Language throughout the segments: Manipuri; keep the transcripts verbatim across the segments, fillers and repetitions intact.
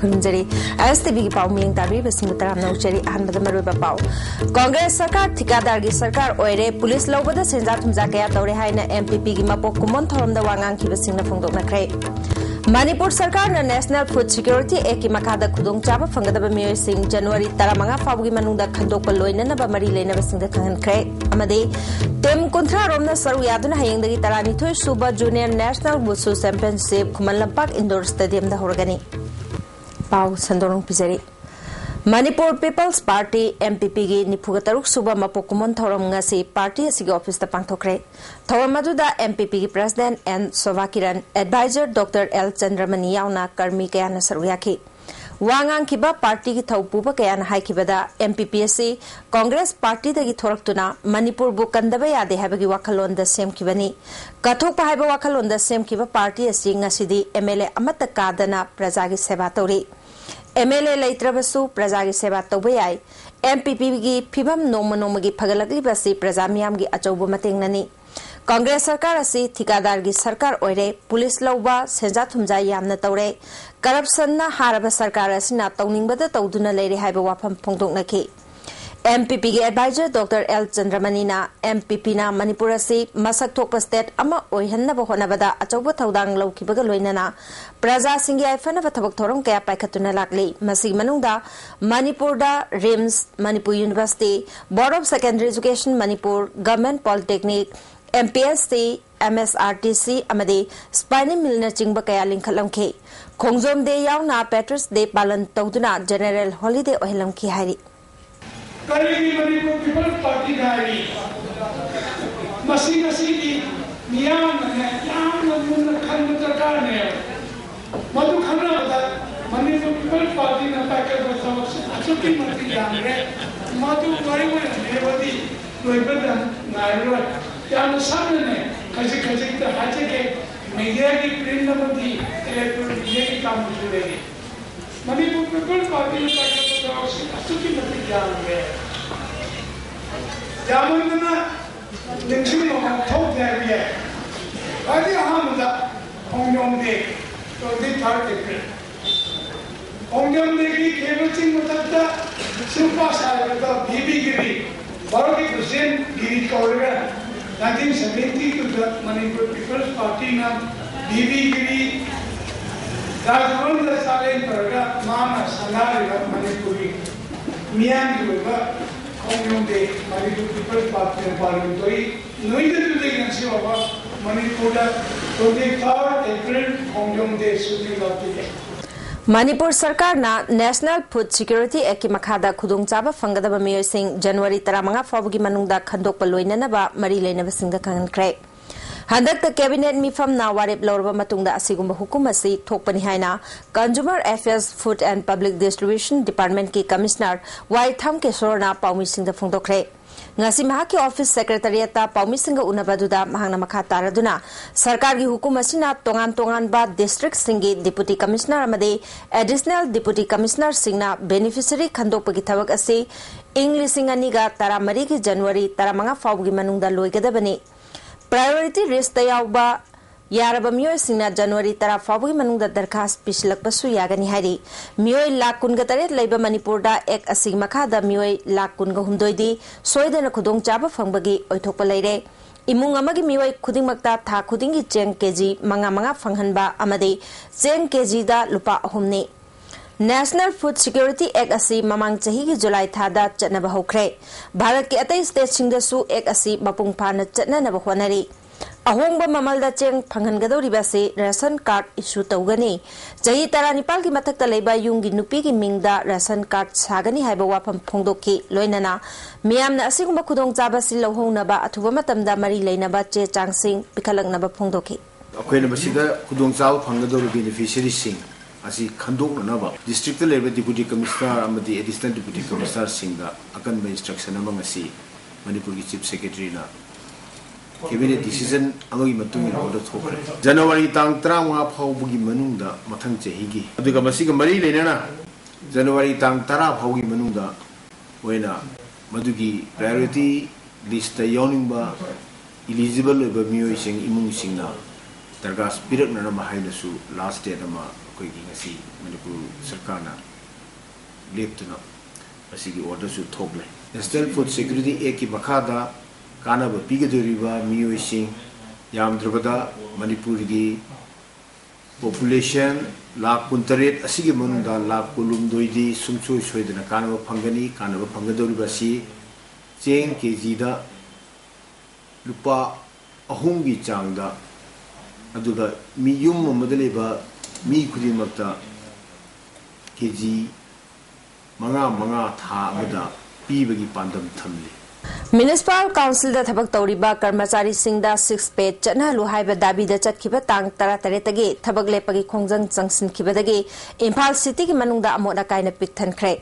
ꯈꯨꯔꯨꯝꯖꯔꯤ꯫ ꯑꯦꯁ ꯇꯤ ꯚꯤꯒꯤ ꯄꯥꯎ ꯃꯤꯠꯌꯦꯡ ꯇꯥꯕꯤꯔꯤꯕꯁꯤꯡꯕꯨ ꯇꯔꯥꯝꯅ ꯑꯣꯛꯆꯔꯤ꯫ ꯑꯍꯥꯟꯕꯗ ꯃꯔꯨꯑꯣꯏꯕ ꯄꯥꯎ꯫ ꯀꯣꯡꯒ꯭ꯔꯦꯁ ꯁꯔꯀꯥꯔ ꯊꯤꯀꯥꯗꯥꯔꯒꯤ ꯁꯔꯀꯥꯔ ꯑꯣꯏꯔꯦ, ꯄꯨꯂꯤꯁ ꯂꯧꯕꯗ ꯁꯦꯟꯖꯥ ꯊꯨꯝꯖꯥ ꯀꯌꯥ ꯇꯧꯔꯦ ꯍꯥꯏꯅ ꯑꯦꯝ ꯄꯤ ꯄꯤꯒꯤ ꯃꯄꯣꯛ ꯀꯨꯝꯑꯣꯟ ꯊꯧꯔꯝꯗ ꯋꯥ ꯉꯥꯡꯈꯤꯕꯁꯤꯡꯅ ꯐꯣꯡꯗꯣꯛꯅꯈ꯭ꯔꯦ꯫ ꯃꯅꯤꯄꯨꯔ ꯁꯔꯀꯥꯔꯅ National Food Security Actꯀꯤ ꯃꯈꯥꯗ ꯈꯨꯗꯣꯡꯆꯥꯕ ꯐꯪꯒꯗꯕ ꯃꯤꯑꯣꯏꯁꯤꯡ ꯖꯅꯋꯥꯔꯤ ꯇꯔꯥꯃꯉꯥ ꯐꯥꯎꯕꯒꯤ ꯃꯅꯨꯡꯗ ꯈꯟꯗꯣꯛꯄ ꯂꯣꯏꯅꯅꯕ ꯃꯔꯤ ꯂꯩꯅꯕꯁꯤꯡꯗ ꯈꯪꯍꯟꯈ꯭ꯔꯦ꯫ ꯑꯃꯗꯤ ꯇꯤꯝ ꯀꯨꯟꯊ꯭ꯔꯥ ꯔꯣꯝꯅ ꯁꯔꯨꯛ ꯌꯥꯗꯨꯅ ꯍꯌꯦꯡꯗꯒꯤ ꯇꯔꯥꯅꯤꯊꯣꯏ ꯁꯨꯕ Junior National Wushu Championship Khuman Lampak Indoor Stadiumꯗ ꯍꯧꯔꯒꯅꯤ꯫ ꯄꯥꯎ ꯁꯟꯗꯣꯛꯅ ꯄꯤꯖꯔꯤ꯫ Manipur People's Party, M P Pꯒꯤ ꯅꯤꯐꯨꯒ ꯇꯔꯨꯛ ꯁꯨꯕ ꯃꯄꯣꯛ ꯀꯨꯝꯑꯣꯟ ꯊꯧꯔꯝ ꯉꯁꯤ ꯄꯥꯔꯇꯤ ꯑꯁꯤꯒꯤ ꯑꯣꯐꯤꯁꯇ ꯄꯥꯡꯊꯣꯛꯈ꯭ꯔꯦ꯫ ꯊꯧꯔꯝ ꯑꯗꯨꯗ M P Pꯒꯤ President N Shobha Kiran, Advisor Doctor L Chandramani ꯌꯥꯎꯅ ꯀꯔꯃꯤ ꯀꯌꯥꯅ ꯁꯔꯨꯛ ꯌꯥꯈꯤ꯫ ꯋꯥ ꯉꯥꯡꯈꯤꯕ ꯄꯥꯔꯇꯤꯒꯤ ꯊꯧ ꯄꯨꯕ ꯀꯌꯥꯅ ꯍꯥꯏꯈꯤꯕꯗ, M P P ꯑꯁꯤ ꯀꯣꯡꯒ꯭ꯔꯦꯁ ꯄꯥꯔꯇꯤꯗꯒꯤ ꯊꯣꯔꯛꯇꯨꯅ ꯃꯅꯤꯄꯨꯔꯕꯨ ꯀꯟꯗꯕ ꯌꯥꯗꯦ ꯍꯥꯏꯕꯒꯤ ꯋꯥꯈꯜꯂꯣꯟꯗ ꯁꯦꯝꯈꯤꯕꯅꯤ꯫ ꯀꯠꯊꯣꯛꯄ ꯍꯥꯏꯕ ꯋꯥꯈꯜꯂꯣꯟꯗ ꯁꯦꯝꯈꯤꯕ ꯄꯥꯔꯇꯤ ꯑꯁꯤ ꯉꯁꯤꯗꯤ M L A ꯑꯃꯠꯇ ꯀꯥꯗꯅ ꯄ꯭ꯔꯖꯥꯒꯤ ꯁꯦꯕꯥ ꯇꯧꯔꯤ꯫ M L A ꯂꯩꯇ꯭ꯔꯕꯁꯨ ꯄ꯭ꯔꯖꯥꯒꯤ ꯁꯦꯕꯥ ꯇꯧꯕ ꯌꯥꯏ꯫ M P Pꯒꯤ ꯐꯤꯕꯝ ꯅꯣꯡꯃ ꯅꯣꯡꯃꯒꯤ ꯐꯒꯠꯂꯛꯂꯤꯕ ꯑꯁꯤ ꯄ꯭ꯔꯖꯥ ꯃꯤꯌꯥꯝꯒꯤ ꯑꯆꯧꯕ ꯃꯇꯦꯡꯅꯅꯤ꯫ ꯀꯣꯡꯒ꯭ꯔꯦꯁ ꯁꯔꯀꯥꯔ ꯑꯁꯤ ꯊꯤꯀꯥꯗꯥꯔꯒꯤ ꯁꯔꯀꯥꯔ ꯑꯣꯏꯔꯦ, ꯄꯨꯂꯤꯁ ꯂꯧꯕ, ꯁꯦꯟꯖꯥ ꯊꯨꯝꯖꯥ ꯌꯥꯝꯅ ꯇꯧꯔꯦ, ꯀꯔꯞꯁꯟꯅ ꯍꯥꯔꯕ ꯁꯔꯀꯥꯔ ꯑꯁꯤꯅ ꯇꯧꯅꯤꯡꯕꯗ ꯇꯧꯗꯨꯅ ꯂꯩꯔꯦ ꯍꯥꯏꯕ ꯋꯥꯐꯝ ꯐꯣꯡꯗꯣꯛꯅꯈꯤ꯫ M P Pꯒꯤ Advisor Doctor L Chandramaniꯅ M P Pꯅ Manipur ꯑꯁꯤ ꯃꯁꯛ ꯊꯣꯛꯄ state ꯑꯃ ꯑꯣꯏꯍꯟꯅꯕ ꯍꯣꯠꯅꯕꯗ ꯑꯆꯧꯕ ꯊꯧꯗꯥꯡ ꯂꯧꯈꯤꯕꯒ ꯂꯣꯏꯅꯅ ꯄ꯭ꯔꯖꯥꯁꯤꯡꯒꯤ ꯌꯥꯏꯐꯅꯕ ꯊꯕꯛ ꯊꯧꯔꯝ ꯀꯌꯥ ꯄꯥꯏꯈꯠꯇꯨꯅ ꯂꯥꯛꯂꯤ꯫ ꯃꯁꯤꯒꯤ ꯃꯅꯨꯡꯗ ꯃꯅꯤꯄꯨꯔꯗ RIMS, Manipur University, Board of Secondary Education Manipur, Government Polytechnic, M P S C, M S R T C ꯑꯃꯗꯤ spinning millꯅꯆꯤꯡꯕ ꯀꯌꯥ ꯂꯤꯡꯈꯠꯂꯝꯈꯤ꯫ ꯈꯣꯡꯖꯣꯝ Day ꯌꯥꯎꯅ Patriots Day ꯄꯥꯂꯟ ꯇꯧꯗꯨꯅ general holiday ꯑꯣꯏꯍꯜꯂꯝꯈꯤ ꯍꯥꯏꯔꯤ꯫ ꯀꯔꯤꯒꯤ ꯃꯅꯤꯄꯨꯔ ꯄꯤꯄꯜꯁ ꯄꯥꯔꯇꯤ ꯉꯥꯏꯔꯤ? ꯃꯁꯤ ꯉꯁꯤꯗꯤ ꯃꯤꯌꯥꯝꯅꯅꯦ ꯌꯥꯝꯅ ꯃꯨꯟꯅ ꯈꯟꯕ ꯗꯔꯀꯥꯔꯅꯦꯕ꯫ ꯃꯗꯨ ꯈꯪꯅꯕꯗ ꯃꯅꯤꯄꯨꯔ ꯄꯤꯄꯜꯁ ꯄꯥꯔꯇꯤꯅ ꯄꯥꯏꯈꯠꯄ ꯊꯕꯛꯁꯦ ꯑꯁꯨꯛꯀꯤ ꯃꯇꯤꯛ ꯌꯥꯝꯈ꯭ꯔꯦ꯫ ꯃꯗꯨ ꯋꯥꯔꯤ ꯑꯣꯏꯅ ꯂꯤꯔꯕꯗꯤ ꯂꯣꯏꯕꯗ ꯉꯥꯏꯔꯔꯣꯏ꯫ ꯌꯥꯝꯅ ꯁꯝꯅꯅꯦ ꯈꯖꯤꯛ ꯈꯖꯤꯛꯇ ꯍꯥꯏꯖꯒꯦ꯫ ꯃꯦꯗꯤꯌꯥꯒꯤ ꯄ꯭ꯔꯤꯟ ꯑꯃꯗꯤ ꯏꯂꯦꯛꯇ꯭ꯔꯣꯅꯤꯛ ꯃꯦꯗꯤꯌꯥꯒꯤ ꯄꯤꯄꯜꯁ ꯄꯥꯔꯇꯤꯅ ꯄꯥꯏꯈꯠꯄ ꯊꯕꯛꯁꯤ ꯑꯁꯨꯛꯀꯤ ꯃꯇꯤꯛ ꯌꯥꯝꯈ꯭ꯔꯦ꯫ ꯌꯥꯝꯃꯟꯗꯅ ꯅꯤꯡꯁꯤꯡꯕ ꯑꯃ ꯊꯣꯛꯇꯦ ꯍꯥꯏꯕ ꯌꯥꯏ꯫ ꯈ꯭ꯋꯥꯏꯗꯒꯤ ꯑꯍꯥꯟꯕꯗ ꯈꯣꯡꯖꯣꯝ ꯗꯦ, twenty third April꯫ ꯈꯣꯡꯖꯣꯝ ꯗꯦꯒꯤ ꯈꯦꯕ ꯆꯤꯡ ꯃꯊꯛꯇ ꯁꯤꯜꯄ ꯁꯥꯔꯤꯕ ꯕꯤ ꯕꯤ ꯒꯤꯔꯤ, ꯚꯥꯔꯠꯀꯤ ꯄ꯭ꯔꯁꯤꯗꯦꯟ ꯒꯤꯔꯤ ꯀꯧꯔꯒ nineteen seventy two ꯗ ꯃꯅꯤꯄꯨꯔ ꯄꯤꯄꯜꯁ ꯄꯥꯔꯇꯤꯅ ꯕꯤ ꯕꯤ ꯒꯤꯔꯤ ꯔꯥꯖꯚꯕꯟꯗ ꯆꯥꯂꯦꯟ ꯇꯧꯔꯒ ꯃꯥꯅ ꯁꯪꯒꯥꯔꯤꯕ ꯃꯅꯤꯄꯨꯔꯒꯤ ꯃꯤꯌꯥꯝꯒꯤ ꯑꯣꯏꯕ ꯈꯣꯡꯖꯣꯝ ꯗꯦ ꯃꯅꯤꯄꯨꯔ ꯄꯤꯄꯜꯁ ꯄꯥꯔꯇꯤꯅ ꯄꯥꯜꯂꯤꯕ ꯊꯣꯛꯏ꯫ ꯅꯨꯃꯤꯠ ꯑꯗꯨꯗꯒꯤ ꯉꯁꯤ ꯐꯥꯎꯕ ꯃꯅꯤꯄꯨꯔꯗ twenty third April ꯈꯣꯡꯖꯣꯝ ꯗꯦ ꯁꯨꯇꯤ ꯂꯧꯈꯤꯗꯦ꯫ ꯃꯅꯤꯄꯨꯔ ꯁꯔꯀꯥꯔꯅ National Food Security Actꯀꯤ ꯃꯈꯥꯗ ꯈꯨꯗꯣꯡꯆꯥꯕ ꯐꯪꯒꯗꯕ ꯃꯤꯑꯣꯏꯁꯤꯡ ꯖꯅꯋꯥꯔꯤ ꯇꯔꯥꯃꯉꯥ ꯐꯥꯎꯕꯒꯤ ꯃꯅꯨꯡꯗ ꯈꯟꯗꯣꯛꯄ ꯂꯣꯏꯅꯅꯕ ꯃꯔꯤ ꯂꯩꯅꯕꯁꯤꯡꯗ ꯈꯪꯍꯟꯈ꯭ꯔꯦ꯫ ꯍꯟꯗꯛꯇ Cabinet ꯃꯤꯐꯝꯅ ꯋꯥꯔꯦꯞ ꯂꯧꯔꯕ ꯃꯇꯨꯡꯗ ꯑꯁꯤꯒꯨꯝꯕ ꯍꯨꯀꯨꯝ ꯑꯁꯤ ꯊꯣꯛꯄꯅꯤ ꯍꯥꯏꯅ Consumer Affairs, Food and Public Distribution Departmentꯀꯤ Commissioner ꯋꯥꯏ ꯊꯥꯝꯀꯦꯁꯣꯔꯅ ꯄꯥꯎꯃꯤꯁꯤꯡꯗ ꯐꯣꯡꯗꯣꯛꯈ꯭ꯔꯦ꯫ ꯉꯁꯤ ꯃꯍꯥꯛꯀꯤ office secretariatꯇ ꯄꯥꯎꯃꯤꯁꯤꯡꯒ ꯎꯅꯕ ꯑꯗꯨꯗ ꯃꯍꯥꯛꯅ ꯃꯈꯥ ꯇꯥꯔꯗꯨꯅ ꯁꯔꯀꯥꯔꯒꯤ ꯍꯨꯀꯨꯝ ꯑꯁꯤꯅ ꯇꯣꯉꯥꯟ ꯇꯣꯉꯥꯟꯕ districtꯁꯤꯡꯒꯤ Deputy Commissioner ꯑꯃꯗꯤ Additional Deputy Commissionerꯁꯤꯡꯅ beneficiary ꯈꯟꯗꯣꯛꯄꯒꯤ ꯊꯕꯛ ꯑꯁꯤ ꯏꯪ ꯂꯤꯁꯤꯡ ꯑꯅꯤꯒ ꯇꯔꯥꯃꯔꯤꯒꯤ ꯖꯅꯋꯥꯔꯤ ꯇꯔꯥꯃꯉꯥ ꯐꯥꯎꯕꯒꯤ ꯃꯅꯨꯡꯗ ꯂꯣꯏꯒꯗꯕꯅꯤ꯫ Priority listꯇ ꯌꯥꯎꯕ ꯌꯥꯔꯕ ꯃꯤꯑꯣꯏꯁꯤꯡꯅ ꯖꯅꯋꯥꯔꯤ ꯇꯔꯥ ꯐꯥꯎꯕꯒꯤ ꯃꯅꯨꯡꯗ ꯗꯔꯈꯥꯁ ꯄꯤꯁꯤꯜꯂꯛꯄꯁꯨ ꯌꯥꯒꯅꯤ ꯍꯥꯏꯔꯤ꯫ ꯃꯤꯑꯣꯏ ꯂꯥꯈ ꯀꯨꯟꯒ ꯇꯔꯦꯠ ꯂꯩꯕ ꯃꯅꯤꯄꯨꯔꯗ Act ꯑꯁꯤꯒꯤ ꯃꯈꯥꯗ ꯃꯤꯑꯣꯏ ꯂꯥꯈ ꯀꯨꯟꯒ ꯍꯨꯝꯗꯣꯏꯗꯤ ꯁꯣꯏꯗꯅ ꯈꯨꯗꯣꯡꯆꯥꯕ ꯐꯪꯕꯒꯤ ꯑꯣꯏꯊꯣꯛꯄ ꯂꯩꯔꯦ꯫ ꯏꯃꯨꯡ ꯑꯃꯒꯤ ꯃꯤꯑꯣꯏ ꯈꯨꯗꯤꯡꯃꯛꯇ ꯊꯥ ꯈꯨꯗꯤꯡꯒꯤ ꯆꯦꯡ ꯀꯦꯖꯤ ꯃꯉꯥ ꯃꯉꯥ ꯐꯪꯍꯟꯕ ꯑꯃꯗꯤ ꯆꯦꯡ ꯀꯦꯖꯤꯗ ꯂꯨꯄꯥ ꯑꯍꯨꯝꯅꯤ꯫ National Food Security Act ꯑꯁꯤ ꯃꯃꯥꯡ ꯆꯍꯤꯒꯤ ꯖꯨꯂꯥꯏ ꯊꯥꯗ ꯆꯠꯅꯕ ꯍꯧꯈ꯭ꯔꯦ꯫ ꯚꯥꯔꯠꯀꯤ ꯑꯇꯩ stateꯁꯤꯡꯗꯁꯨ Act ꯑꯁꯤ ꯃꯄꯨꯡ ꯐꯥꯅ ꯆꯠꯅꯅꯕ ꯍꯣꯠꯅꯔꯤ꯫ ꯑꯍꯣꯡꯕ ꯃꯃꯜꯗ ꯆꯦꯡ ꯐꯪꯍꯟꯒꯗꯧꯔꯤꯕ ꯑꯁꯤ ration card issue ꯇꯧꯒꯅꯤ꯫ ꯆꯍꯤ ꯇꯔꯥꯅꯤꯄꯥꯜꯒꯤ ꯃꯊꯛꯇ ꯂꯩꯕ ꯌꯨꯝꯒꯤ ꯅꯨꯄꯤꯒꯤ ꯃꯤꯡꯗ ration card ꯁꯥꯒꯅꯤ ꯍꯥꯏꯕ ꯋꯥꯐꯝ ꯐꯣꯡꯗꯣꯛꯈꯤ꯫ ꯂꯣꯏꯅꯅ ꯃꯤꯌꯥꯝꯅ ꯑꯁꯤꯒꯨꯝꯕ ꯈꯨꯗꯣꯡꯆꯥꯕ ꯑꯁꯤ ꯂꯧꯍꯧꯅꯕ ꯑꯊꯨꯕ ꯃꯇꯝꯗ ꯃꯔꯤ ꯂꯩꯅꯕ ꯆꯦ ꯆꯥꯡꯁꯤꯡ ꯄꯤꯈꯠꯂꯛꯅꯕ ꯐꯣꯡꯗꯣꯛꯈꯤ꯫ ꯑꯩꯈꯣꯏꯅ ꯃꯁꯤꯗ ꯈꯨꯗꯣꯡꯆꯥꯕ ꯐꯪꯒꯗꯧꯔꯤꯕ beneficiaryꯁꯤꯡ ꯑꯁꯤ ꯈꯟꯗꯣꯛꯅꯅꯕ districtꯇ ꯂꯩꯔꯤꯕ Deputy Commissioner ꯑꯃꯗꯤ Additional Deputy Commissionerꯁꯤꯡꯗ ꯑꯀꯟꯕ instruction ꯑꯃ ꯉꯁꯤ ꯃꯅꯤꯄꯨꯔꯒꯤ Chief Secretaryꯅ Cabinet decision ꯑꯃꯒꯤ ꯃꯇꯨꯡ ꯏꯟꯅ order ꯊꯣꯛꯈ꯭ꯔꯦ꯫ ꯖꯅꯋꯥꯔꯤ ꯇꯥꯡ ꯇꯔꯥꯃꯉꯥ ꯐꯥꯎꯕꯒꯤ ꯃꯅꯨꯡꯗ ꯃꯊꯪ ꯆꯍꯤꯒꯤ, ꯑꯗꯨꯒ ꯃꯁꯤꯒ ꯃꯔꯤ ꯂꯩꯅꯅ ꯖꯅꯋꯥꯔꯤ ꯇꯥꯡ ꯇꯔꯥ ꯐꯥꯎꯒꯤ ꯃꯅꯨꯡꯗ ꯑꯣꯏꯅ ꯃꯗꯨꯒꯤ priority list ꯇ ꯌꯥꯎꯅꯤꯡꯕ eligible ꯑꯣꯏꯕ ꯃꯤꯑꯣꯏꯁꯤꯡ, ꯏꯃꯨꯡꯁꯤꯡꯅ ꯗꯔꯈꯥꯁ ꯄꯤꯔꯛꯅꯅꯕ ꯍꯥꯏꯅꯁꯨ last date ꯑꯃ ꯑꯩꯈꯣꯏꯒꯤ ꯉꯁꯤ ꯃꯅꯤꯄꯨꯔ ꯁꯔꯀꯥꯔꯅ ꯂꯦꯞꯇꯨꯅ ꯃꯁꯤꯒꯤ order ꯁꯨ ꯊꯣꯛꯂꯦ꯫ National Food Security Act ꯀꯤ ꯃꯈꯥꯗ ꯀꯥꯟꯅꯕ ꯄꯤꯒꯗꯧꯔꯤꯕ ꯃꯤꯑꯣꯏꯁꯤꯡ, ꯌꯥꯝꯗ꯭ꯔꯕꯗ ꯃꯅꯤꯄꯨꯔꯒꯤ population ꯂꯥꯈ ꯀꯨꯟꯇꯔꯦꯠ ꯑꯁꯤꯒꯤ ꯃꯅꯨꯡꯗ ꯂꯥꯈ ꯀꯨꯟꯍꯨꯝꯗꯣꯏꯗꯤ ꯁꯨꯡꯁꯣꯏ ꯁꯣꯏꯗꯅ ꯀꯥꯟꯅꯕ ꯐꯪꯒꯅꯤ꯫ ꯀꯥꯟꯅꯕ ꯐꯪꯒꯗꯧꯔꯤꯕ ꯑꯁꯤ ꯆꯦꯡ ꯀꯦ ꯖꯤꯗ ꯂꯨꯄꯥ ꯑꯍꯨꯝꯒꯤ ꯆꯥꯡꯗ, ꯑꯗꯨꯒ ꯃꯤꯌꯨꯝ ꯑꯃꯗ ꯂꯩꯕ ꯃꯤ ꯈꯨꯗꯤꯡꯃꯛꯇ ꯀꯦ ꯖꯤ ꯃꯉꯥ ꯃꯉꯥ ꯊꯥ ꯑꯃꯗ ꯄꯤꯕꯒꯤ ꯄꯥꯟꯗꯝ ꯊꯝꯂꯤ꯫ Municipal Council ꯗ ꯊꯕꯛ ꯇꯧꯔꯤꯕ ꯀꯔꯃꯆꯥꯔꯤꯁꯤꯡꯗ six pay ꯆꯠꯅꯍꯜꯂꯨ ꯍꯥꯏꯕ ꯗꯥꯕꯤꯗ ꯆꯠꯈꯤꯕ ꯇꯥꯡ ꯇꯔꯥꯇꯔꯦꯠꯇꯒꯤ ꯊꯕꯛ ꯂꯦꯞꯄꯒꯤ ꯈꯣꯡꯖꯪ ꯆꯪꯁꯤꯟꯈꯤꯕꯗꯒꯤ ꯏꯝꯐꯥꯜ city ꯒꯤ ꯃꯅꯨꯡꯗ ꯑꯃꯣꯠ ꯑꯀꯥꯏꯅ ꯄꯤꯛ ꯊꯟꯈ꯭ꯔꯦ꯫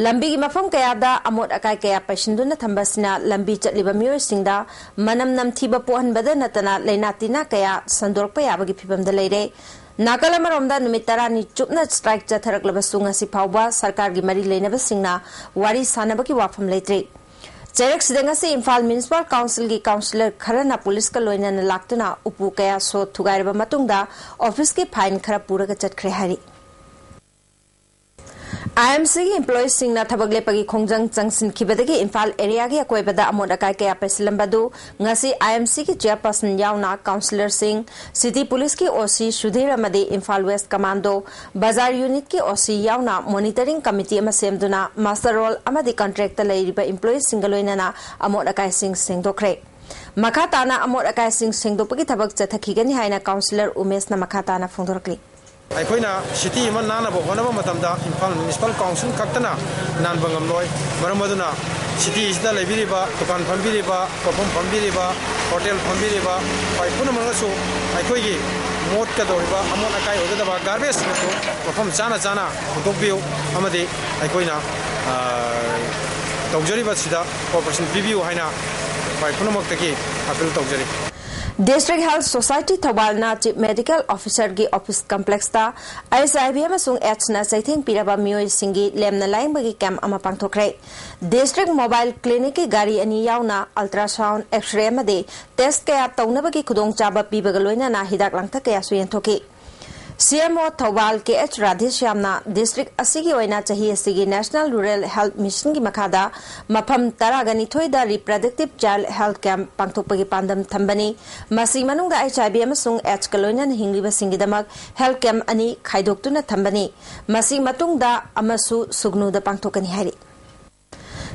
ꯂꯝꯕꯤꯒꯤ ꯃꯐꯝ ꯀꯌꯥꯗ ꯑꯃꯣꯠ ꯑꯀꯥꯏ ꯀꯌꯥ ꯄꯩꯁꯤꯟꯗꯨꯅ ꯊꯝꯕ ꯑꯁꯤꯅ ꯂꯝꯕꯤ ꯆꯠꯂꯤꯕ ꯃꯤꯑꯣꯏꯁꯤꯡꯗ ꯃꯅꯝ ꯅꯝꯊꯤꯕ ꯄꯣꯛꯍꯟꯕꯗ ꯅꯠꯇꯅ ꯂꯥꯏꯅꯥ ꯇꯤꯟꯅꯥ ꯀꯌꯥ ꯁꯟꯗꯣꯔꯛꯄ ꯌꯥꯕꯒꯤ ꯐꯤꯚꯝꯗ ꯂꯩꯔꯦ꯫ ꯅꯥꯀꯜ ꯑꯃꯔꯣꯝꯗ ꯅꯨꯃꯤꯠ ꯇꯔꯥꯅꯤ ꯆꯨꯞꯅ strike ꯆꯠꯊꯔꯛꯂꯕꯁꯨ ꯉꯁꯤ ꯐꯥꯎꯕ ꯁꯔꯀꯥꯔꯒꯤ ꯃꯔꯤ ꯂꯩꯅꯕꯁꯤꯡꯅ ꯋꯥꯔꯤ ꯁꯥꯅꯕꯒꯤ ꯋꯥꯐꯝ ꯂꯩꯇ꯭ꯔꯤ꯫ ꯆꯩꯔꯛꯁꯤꯗ ꯉꯁꯤ ꯏꯝꯐꯥꯜ Municipal Council ꯒꯤ councillor ꯈꯔꯅ ꯄꯨꯂꯤꯁꯀ ꯂꯣꯏꯅꯅ ꯂꯥꯛꯇꯨꯅ ꯎꯄꯨ ꯀꯌꯥ ꯁꯣ ꯊꯨꯒꯥꯏꯔꯕ ꯃꯇꯨꯡꯗ office ꯀꯤ fine ꯈꯔ ꯄꯨꯔꯒ ꯆꯠꯈ꯭ꯔꯦ ꯍꯥꯏꯔꯤ꯫ I M C ꯒꯤ employee ꯁꯤꯡꯅ ꯊꯕꯛ ꯂꯦꯞꯄꯒꯤ ꯈꯣꯡꯖꯪ ꯆꯪꯁꯤꯟꯈꯤꯕꯗꯒꯤ ꯏꯝꯐꯥꯜ area ꯒꯤ ꯑꯀꯣꯏꯕꯗ ꯑꯃꯣꯠ ꯑꯀꯥꯏ ꯀꯌꯥ ꯄꯩꯁꯤꯜꯂꯝꯕꯗꯨ ꯉꯁꯤ I M C ꯒꯤ chairperson ꯌꯥꯎꯅ councillor ꯁꯤꯡ, city police ꯀꯤ O C ꯁꯨꯙꯤꯔ ꯑꯃꯗꯤ Imphal West Commando Bazar unit ꯀꯤ O C ꯌꯥꯎꯅ monitoring committee ꯑꯃ ꯁꯦꯝꯗꯨꯅ master roll ꯑꯃꯗꯤ contract ꯇ ꯂꯩꯔꯤꯕ employee ꯁꯤꯡꯒ ꯂꯣꯏꯅꯅ ꯑꯃꯣꯠ ꯑꯀꯥꯏꯁꯤꯡ ꯁꯦꯡꯗꯣꯛꯈ꯭ꯔꯦ꯫ ꯃꯈꯥ ꯇꯥꯅ ꯑꯃꯣꯠ ꯑꯀꯥꯏꯁꯤꯡ ꯁꯦꯡꯗꯣꯛꯄꯒꯤ ꯊꯕꯛ ꯆꯠꯊꯈꯤꯒꯅꯤ ꯍꯥꯏꯅ councillor ꯎꯃꯦꯁꯅ ꯃꯈꯥ ꯇꯥꯅ ꯐꯣꯡꯗꯣꯔꯛꯂꯤ꯫ ꯑꯩꯈꯣꯏꯅ city ꯑꯃ ꯅꯥꯟꯅꯕ ꯍꯣꯠꯅꯕ ꯃꯇꯝꯗ ꯏꯝꯐꯥꯜ Municipal Council ꯈꯛꯇꯅ ꯅꯥꯟꯕ ꯉꯝꯂꯣꯏ꯫ ꯃꯔꯝ ꯑꯗꯨꯅ city ꯁꯤꯗ ꯂꯩꯕꯤꯔꯤꯕ, ꯗꯨꯀꯥꯟ ꯐꯝꯕꯤꯔꯤꯕ, ꯄꯣꯠꯐꯝ ꯐꯝꯕꯤꯔꯤꯕ, hotel ꯐꯝꯕꯤꯔꯤꯕ, ꯈ꯭ꯋꯥꯏ ꯄꯨꯝꯅꯃꯛꯅꯁꯨ ꯑꯩꯈꯣꯏꯒꯤ ꯃꯣꯠꯀꯗꯧꯔꯤꯕ, ꯑꯃꯣꯠ ꯑꯀꯥꯏ ꯑꯣꯏꯒꯗꯕ garbage ꯁꯤꯡ ꯑꯗꯨ ꯃꯐꯝ ꯆꯥꯅ ꯆꯥꯅ ꯍꯨꯟꯗꯣꯛꯄꯤꯌꯨ ꯑꯃꯗꯤ ꯑꯩꯈꯣꯏꯅ, ꯑ, ꯇꯧꯖꯔꯤꯕꯁꯤꯗ cooperation ꯄꯤꯕꯤꯌꯨ ꯍꯥꯏꯅ ꯈ꯭ꯋꯥꯏ ꯄꯨꯝꯅꯃꯛꯇꯒꯤ appeal ꯇꯧꯖꯔꯤ꯫ District Health Society ꯊꯧꯕꯥꯜꯅ Chief Medical Officerꯒꯤ office complexꯇ HIV ꯑꯃꯁꯨꯡ AIDSꯅ ꯆꯩꯊꯦꯡ ꯄꯤꯔꯕ ꯃꯤꯑꯣꯏꯁꯤꯡꯒꯤ ꯂꯦꯝꯅ ꯂꯥꯌꯦꯡꯕꯒꯤ camp ꯑꯃ ꯄꯥꯡꯊꯣꯛꯈ꯭ꯔꯦ꯫ District Mobile Clinicꯀꯤ ꯒꯥꯔꯤ ꯑꯅꯤ ꯌꯥꯎꯅ ultrasound, X-ray ꯑꯃꯗꯤ test ꯀꯌꯥ ꯇꯧꯅꯕꯒꯤ ꯈꯨꯗꯣꯡꯆꯥꯕ ꯄꯤꯕꯒ ꯂꯣꯏꯅꯅ ꯍꯤꯗꯥꯛ ꯂꯥꯡꯊꯛ ꯀꯌꯥꯁꯨ ꯌꯦꯟꯊꯣꯛꯈꯤ꯫ CMO ꯊꯧꯕꯥꯜ ꯀꯦ ꯑꯩꯆ ꯔꯥꯙꯦꯁ꯭ꯌꯥꯝꯅ district ꯑꯁꯤꯒꯤ ꯑꯣꯏꯅ ꯆꯍꯤ ꯑꯁꯤꯒꯤ National Rural Health Missionꯒꯤ ꯃꯈꯥꯗ ꯃꯐꯝ ꯇꯔꯥꯒ ꯅꯤꯊꯣꯏꯗ reproductive child health camp ꯄꯥꯡꯊꯣꯛꯄꯒꯤ ꯄꯥꯟꯗꯝ ꯊꯝꯕꯅꯤ꯫ ꯃꯁꯤ ꯃꯅꯨꯡꯗ HIV ꯑꯃꯁꯨꯡ AIDSꯀ ꯂꯣꯏꯅꯅ ꯍꯤꯡꯂꯤꯕꯁꯤꯡꯒꯤꯗꯃꯛ health camp ꯑꯅꯤ ꯈꯥꯏꯗꯣꯛꯇꯨꯅ ꯊꯝꯕꯅꯤ꯫ ꯃꯁꯤ ꯃꯇꯨꯡꯗ ꯑꯃꯁꯨ ꯁꯨꯒꯅꯨꯗ ꯄꯥꯡꯊꯣꯛꯀꯅꯤ ꯍꯥꯏꯔꯤ꯫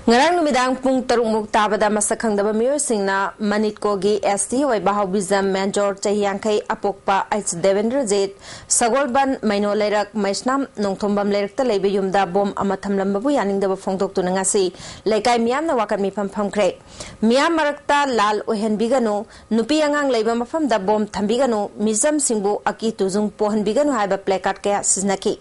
ꯉꯔꯥꯡ ꯅꯨꯃꯤꯗꯥꯡ ꯄꯨꯡ ꯇꯔꯨꯛ ꯃꯨꯛ ꯇꯥꯕꯗ ꯃꯁꯛ ꯈꯪꯗꯕ ꯃꯤꯑꯣꯏꯁꯤꯡꯅ ꯃꯅꯤꯠꯀꯣꯒꯤ ST ꯑꯣꯏꯕ ꯍꯥꯎꯕꯤꯖꯝ ꯃꯦꯟꯖꯣꯔ ꯆꯍꯤ ꯌꯥꯡꯈꯩ ꯑꯄꯣꯛꯄ ꯑꯩꯆ ꯗꯦꯕꯦꯟꯗ꯭ꯔꯖꯤꯠ, ꯁꯒꯣꯜꯕꯟ ꯃꯩꯅꯣ ꯂꯩꯔꯛ ꯃꯩꯁꯅꯥꯝ ꯅꯣꯡꯊꯣꯝꯕꯝ ꯂꯩꯔꯛꯇ ꯂꯩꯕ ꯌꯨꯝꯗ ꯕꯣꯝ ꯑꯃ ꯊꯝꯂꯝꯕꯕꯨ ꯌꯥꯅꯤꯡꯗꯕ ꯐꯣꯡꯗꯣꯛꯇꯨꯅ ꯉꯁꯤ ꯂꯩꯀꯥꯏ ꯃꯤꯌꯥꯝꯅ ꯋꯥꯀꯠ ꯃꯤꯐꯝ ꯐꯝꯈ꯭ꯔꯦ꯫ ꯃꯤꯌꯥꯝ ꯃꯔꯛꯇ ꯂꯥꯜ ꯑꯣꯏꯍꯟꯕꯤꯒꯅꯨ, ꯅꯨꯄꯤ ꯑꯉꯥꯡ ꯂꯩꯕ ꯃꯐꯝꯗ ꯕꯣꯝ ꯊꯝꯕꯤꯒꯅꯨ, ꯃꯤꯆꯝꯁꯤꯡꯕꯨ ꯑꯀꯤ ꯇꯨꯖꯨꯡ ꯄꯣꯛꯍꯟꯕꯤꯒꯅꯨ ꯍꯥꯏꯕ placard ꯀꯌꯥ ꯁꯤꯖꯤꯟꯅꯈꯤ꯫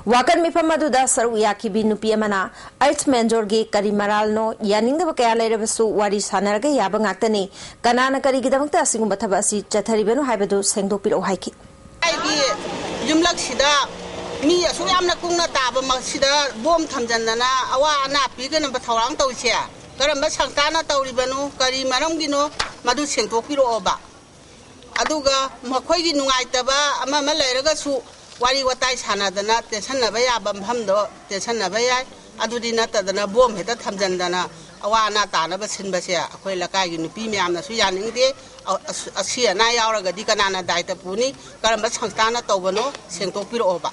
ꯋꯥꯀꯠ ꯃꯤꯐꯝ ꯑꯗꯨꯗ ꯁꯔꯨꯛ ꯌꯥꯈꯤꯕꯤ ꯅꯨꯄꯤ ꯑꯃꯅ ꯑꯩꯆ ꯃꯦꯟꯖꯣꯔꯒꯤ ꯀꯔꯤ ꯃꯔꯥꯜꯅꯣ, ꯌꯥꯅꯤꯡꯗꯕ ꯀꯌꯥ ꯂꯩꯔꯕꯁꯨ ꯋꯥꯔꯤ ꯁꯥꯟꯅꯔꯒ ꯌꯥꯕ ꯉꯥꯛꯇꯅꯤ, ꯀꯅꯥꯅ ꯀꯔꯤꯒꯤꯗꯃꯛꯇ ꯑꯁꯤꯒꯨꯝꯕ ꯊꯕꯛ ꯑꯁꯤ ꯆꯠꯊꯔꯤꯕꯅꯣ ꯍꯥꯏꯕꯗꯨ ꯁꯦꯡꯗꯣꯛꯄꯤꯔꯛꯎ ꯍꯥꯏꯈꯤ꯫ ꯑꯩꯒꯤ ꯌꯨꯝꯂꯛꯁꯤꯗ ꯃꯤ ꯑꯁꯨꯛ ꯌꯥꯝꯅ ꯀꯨꯡꯅ ꯇꯥꯕ ꯃꯁꯤꯗ ꯕꯣꯝ ꯊꯝꯖꯟꯗꯅ ꯑꯋꯥ ꯑꯅꯥ ꯄꯤꯗꯅꯕ ꯊꯧꯔꯥꯡ ꯇꯧꯔꯤꯁꯦ ꯀꯔꯝꯕ ꯁꯪꯁꯊꯥꯅ ꯇꯧꯔꯤꯕꯅꯣ, ꯀꯔꯤ ꯃꯔꯝꯒꯤꯅꯣ, ꯃꯗꯨ ꯁꯦꯡꯗꯣꯛꯄꯤꯔꯛꯑꯣꯕ꯫ ꯑꯗꯨꯒ ꯃꯈꯣꯏꯒꯤ ꯅꯨꯡꯉꯥꯏꯇꯕ ꯑꯃ ꯑꯃ ꯂꯩꯔꯒꯁꯨ ꯋꯥꯔꯤ ꯋꯥꯇꯥꯏ ꯁꯥꯟꯅꯗꯅ ꯇꯦꯟꯁꯟꯅꯕ ꯌꯥꯕ ꯃꯐꯝꯗꯣ ꯇꯦꯟꯁꯟꯅꯕ ꯌꯥꯏ꯫ ꯑꯗꯨꯗꯤ ꯅꯠꯇꯗꯅ ꯕꯣꯝ ꯍꯦꯛꯇ ꯊꯝꯖꯟꯗꯅ ꯑꯋꯥ ꯑꯅꯥ ꯇꯥꯅꯕ ꯁꯤꯟꯕꯁꯦ ꯑꯩꯈꯣꯏ ꯂꯩꯀꯥꯏꯒꯤ ꯅꯨꯄꯤ ꯃꯌꯥꯝꯅꯁꯨ ꯌꯥꯅꯤꯡꯗꯦ꯫ ꯑ-, ꯑꯁ-, ꯑꯁꯤ ꯑꯅꯥ ꯌꯥꯎꯔꯒꯗꯤ ꯀꯅꯥꯅ ꯗꯥꯏꯇ ꯄꯨꯅꯤ? ꯀꯔꯝꯕ ꯁꯪꯁꯊꯥꯅ ꯇꯧꯕꯅꯣ? ꯁꯦꯡꯗꯣꯛꯄꯤꯔꯛꯑꯣꯕ꯫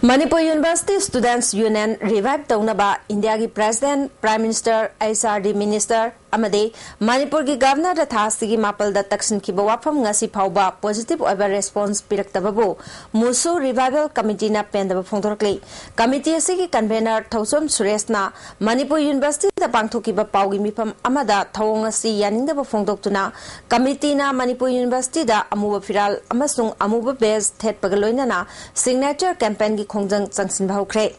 Manipur University Students Union revive ꯇꯧꯅꯕ ꯏꯟꯗꯤꯌꯥꯒꯤ President, Prime Minister, HRD Minister ꯑꯃꯗꯤ ꯃꯅꯤꯄꯨꯔꯒꯤ Governorꯗ ꯊꯥ ꯑꯁꯤꯒꯤ ꯃꯥꯄꯜꯗ ꯇꯛꯁꯤꯟꯈꯤꯕ ꯋꯥꯐꯝ ꯉꯁꯤ ꯐꯥꯎꯕ positive ꯑꯣꯏꯕ response ꯄꯤꯔꯛꯇꯕꯕꯨ ꯃꯨꯁꯨ Revival Committeeꯅ ꯄꯦꯟꯗꯕ ꯐꯣꯡꯗꯣꯔꯛꯂꯤ꯫ Committee ꯑꯁꯤꯒꯤ convener ꯊꯧꯆꯣꯝ ꯁꯨꯔꯦꯁꯅ ꯃꯅꯤꯄꯨꯔ Universityꯗ ꯄꯥꯡꯊꯣꯛꯈꯤꯕ ꯄꯥꯎꯒꯤ ꯃꯤꯐꯝ ꯑꯃꯗ ꯊꯧꯑꯣꯡ ꯑꯁꯤ ꯌꯥꯅꯤꯡꯗꯕ ꯐꯣꯡꯗꯣꯛꯇꯨꯅ, Committeeꯅ ꯃꯅꯤꯄꯨꯔ Universityꯗ ꯑꯃꯨꯕ ꯐꯤꯔꯥꯜ ꯑꯃꯁꯨꯡ ꯑꯃꯨꯕ badge ꯊꯦꯠꯄꯒ ꯂꯣꯏꯅꯅ signature campaignꯒꯤ ꯈꯣꯡꯖꯪ ꯆꯪꯁꯤꯟꯕ ꯍꯧꯈ꯭ꯔꯦ꯫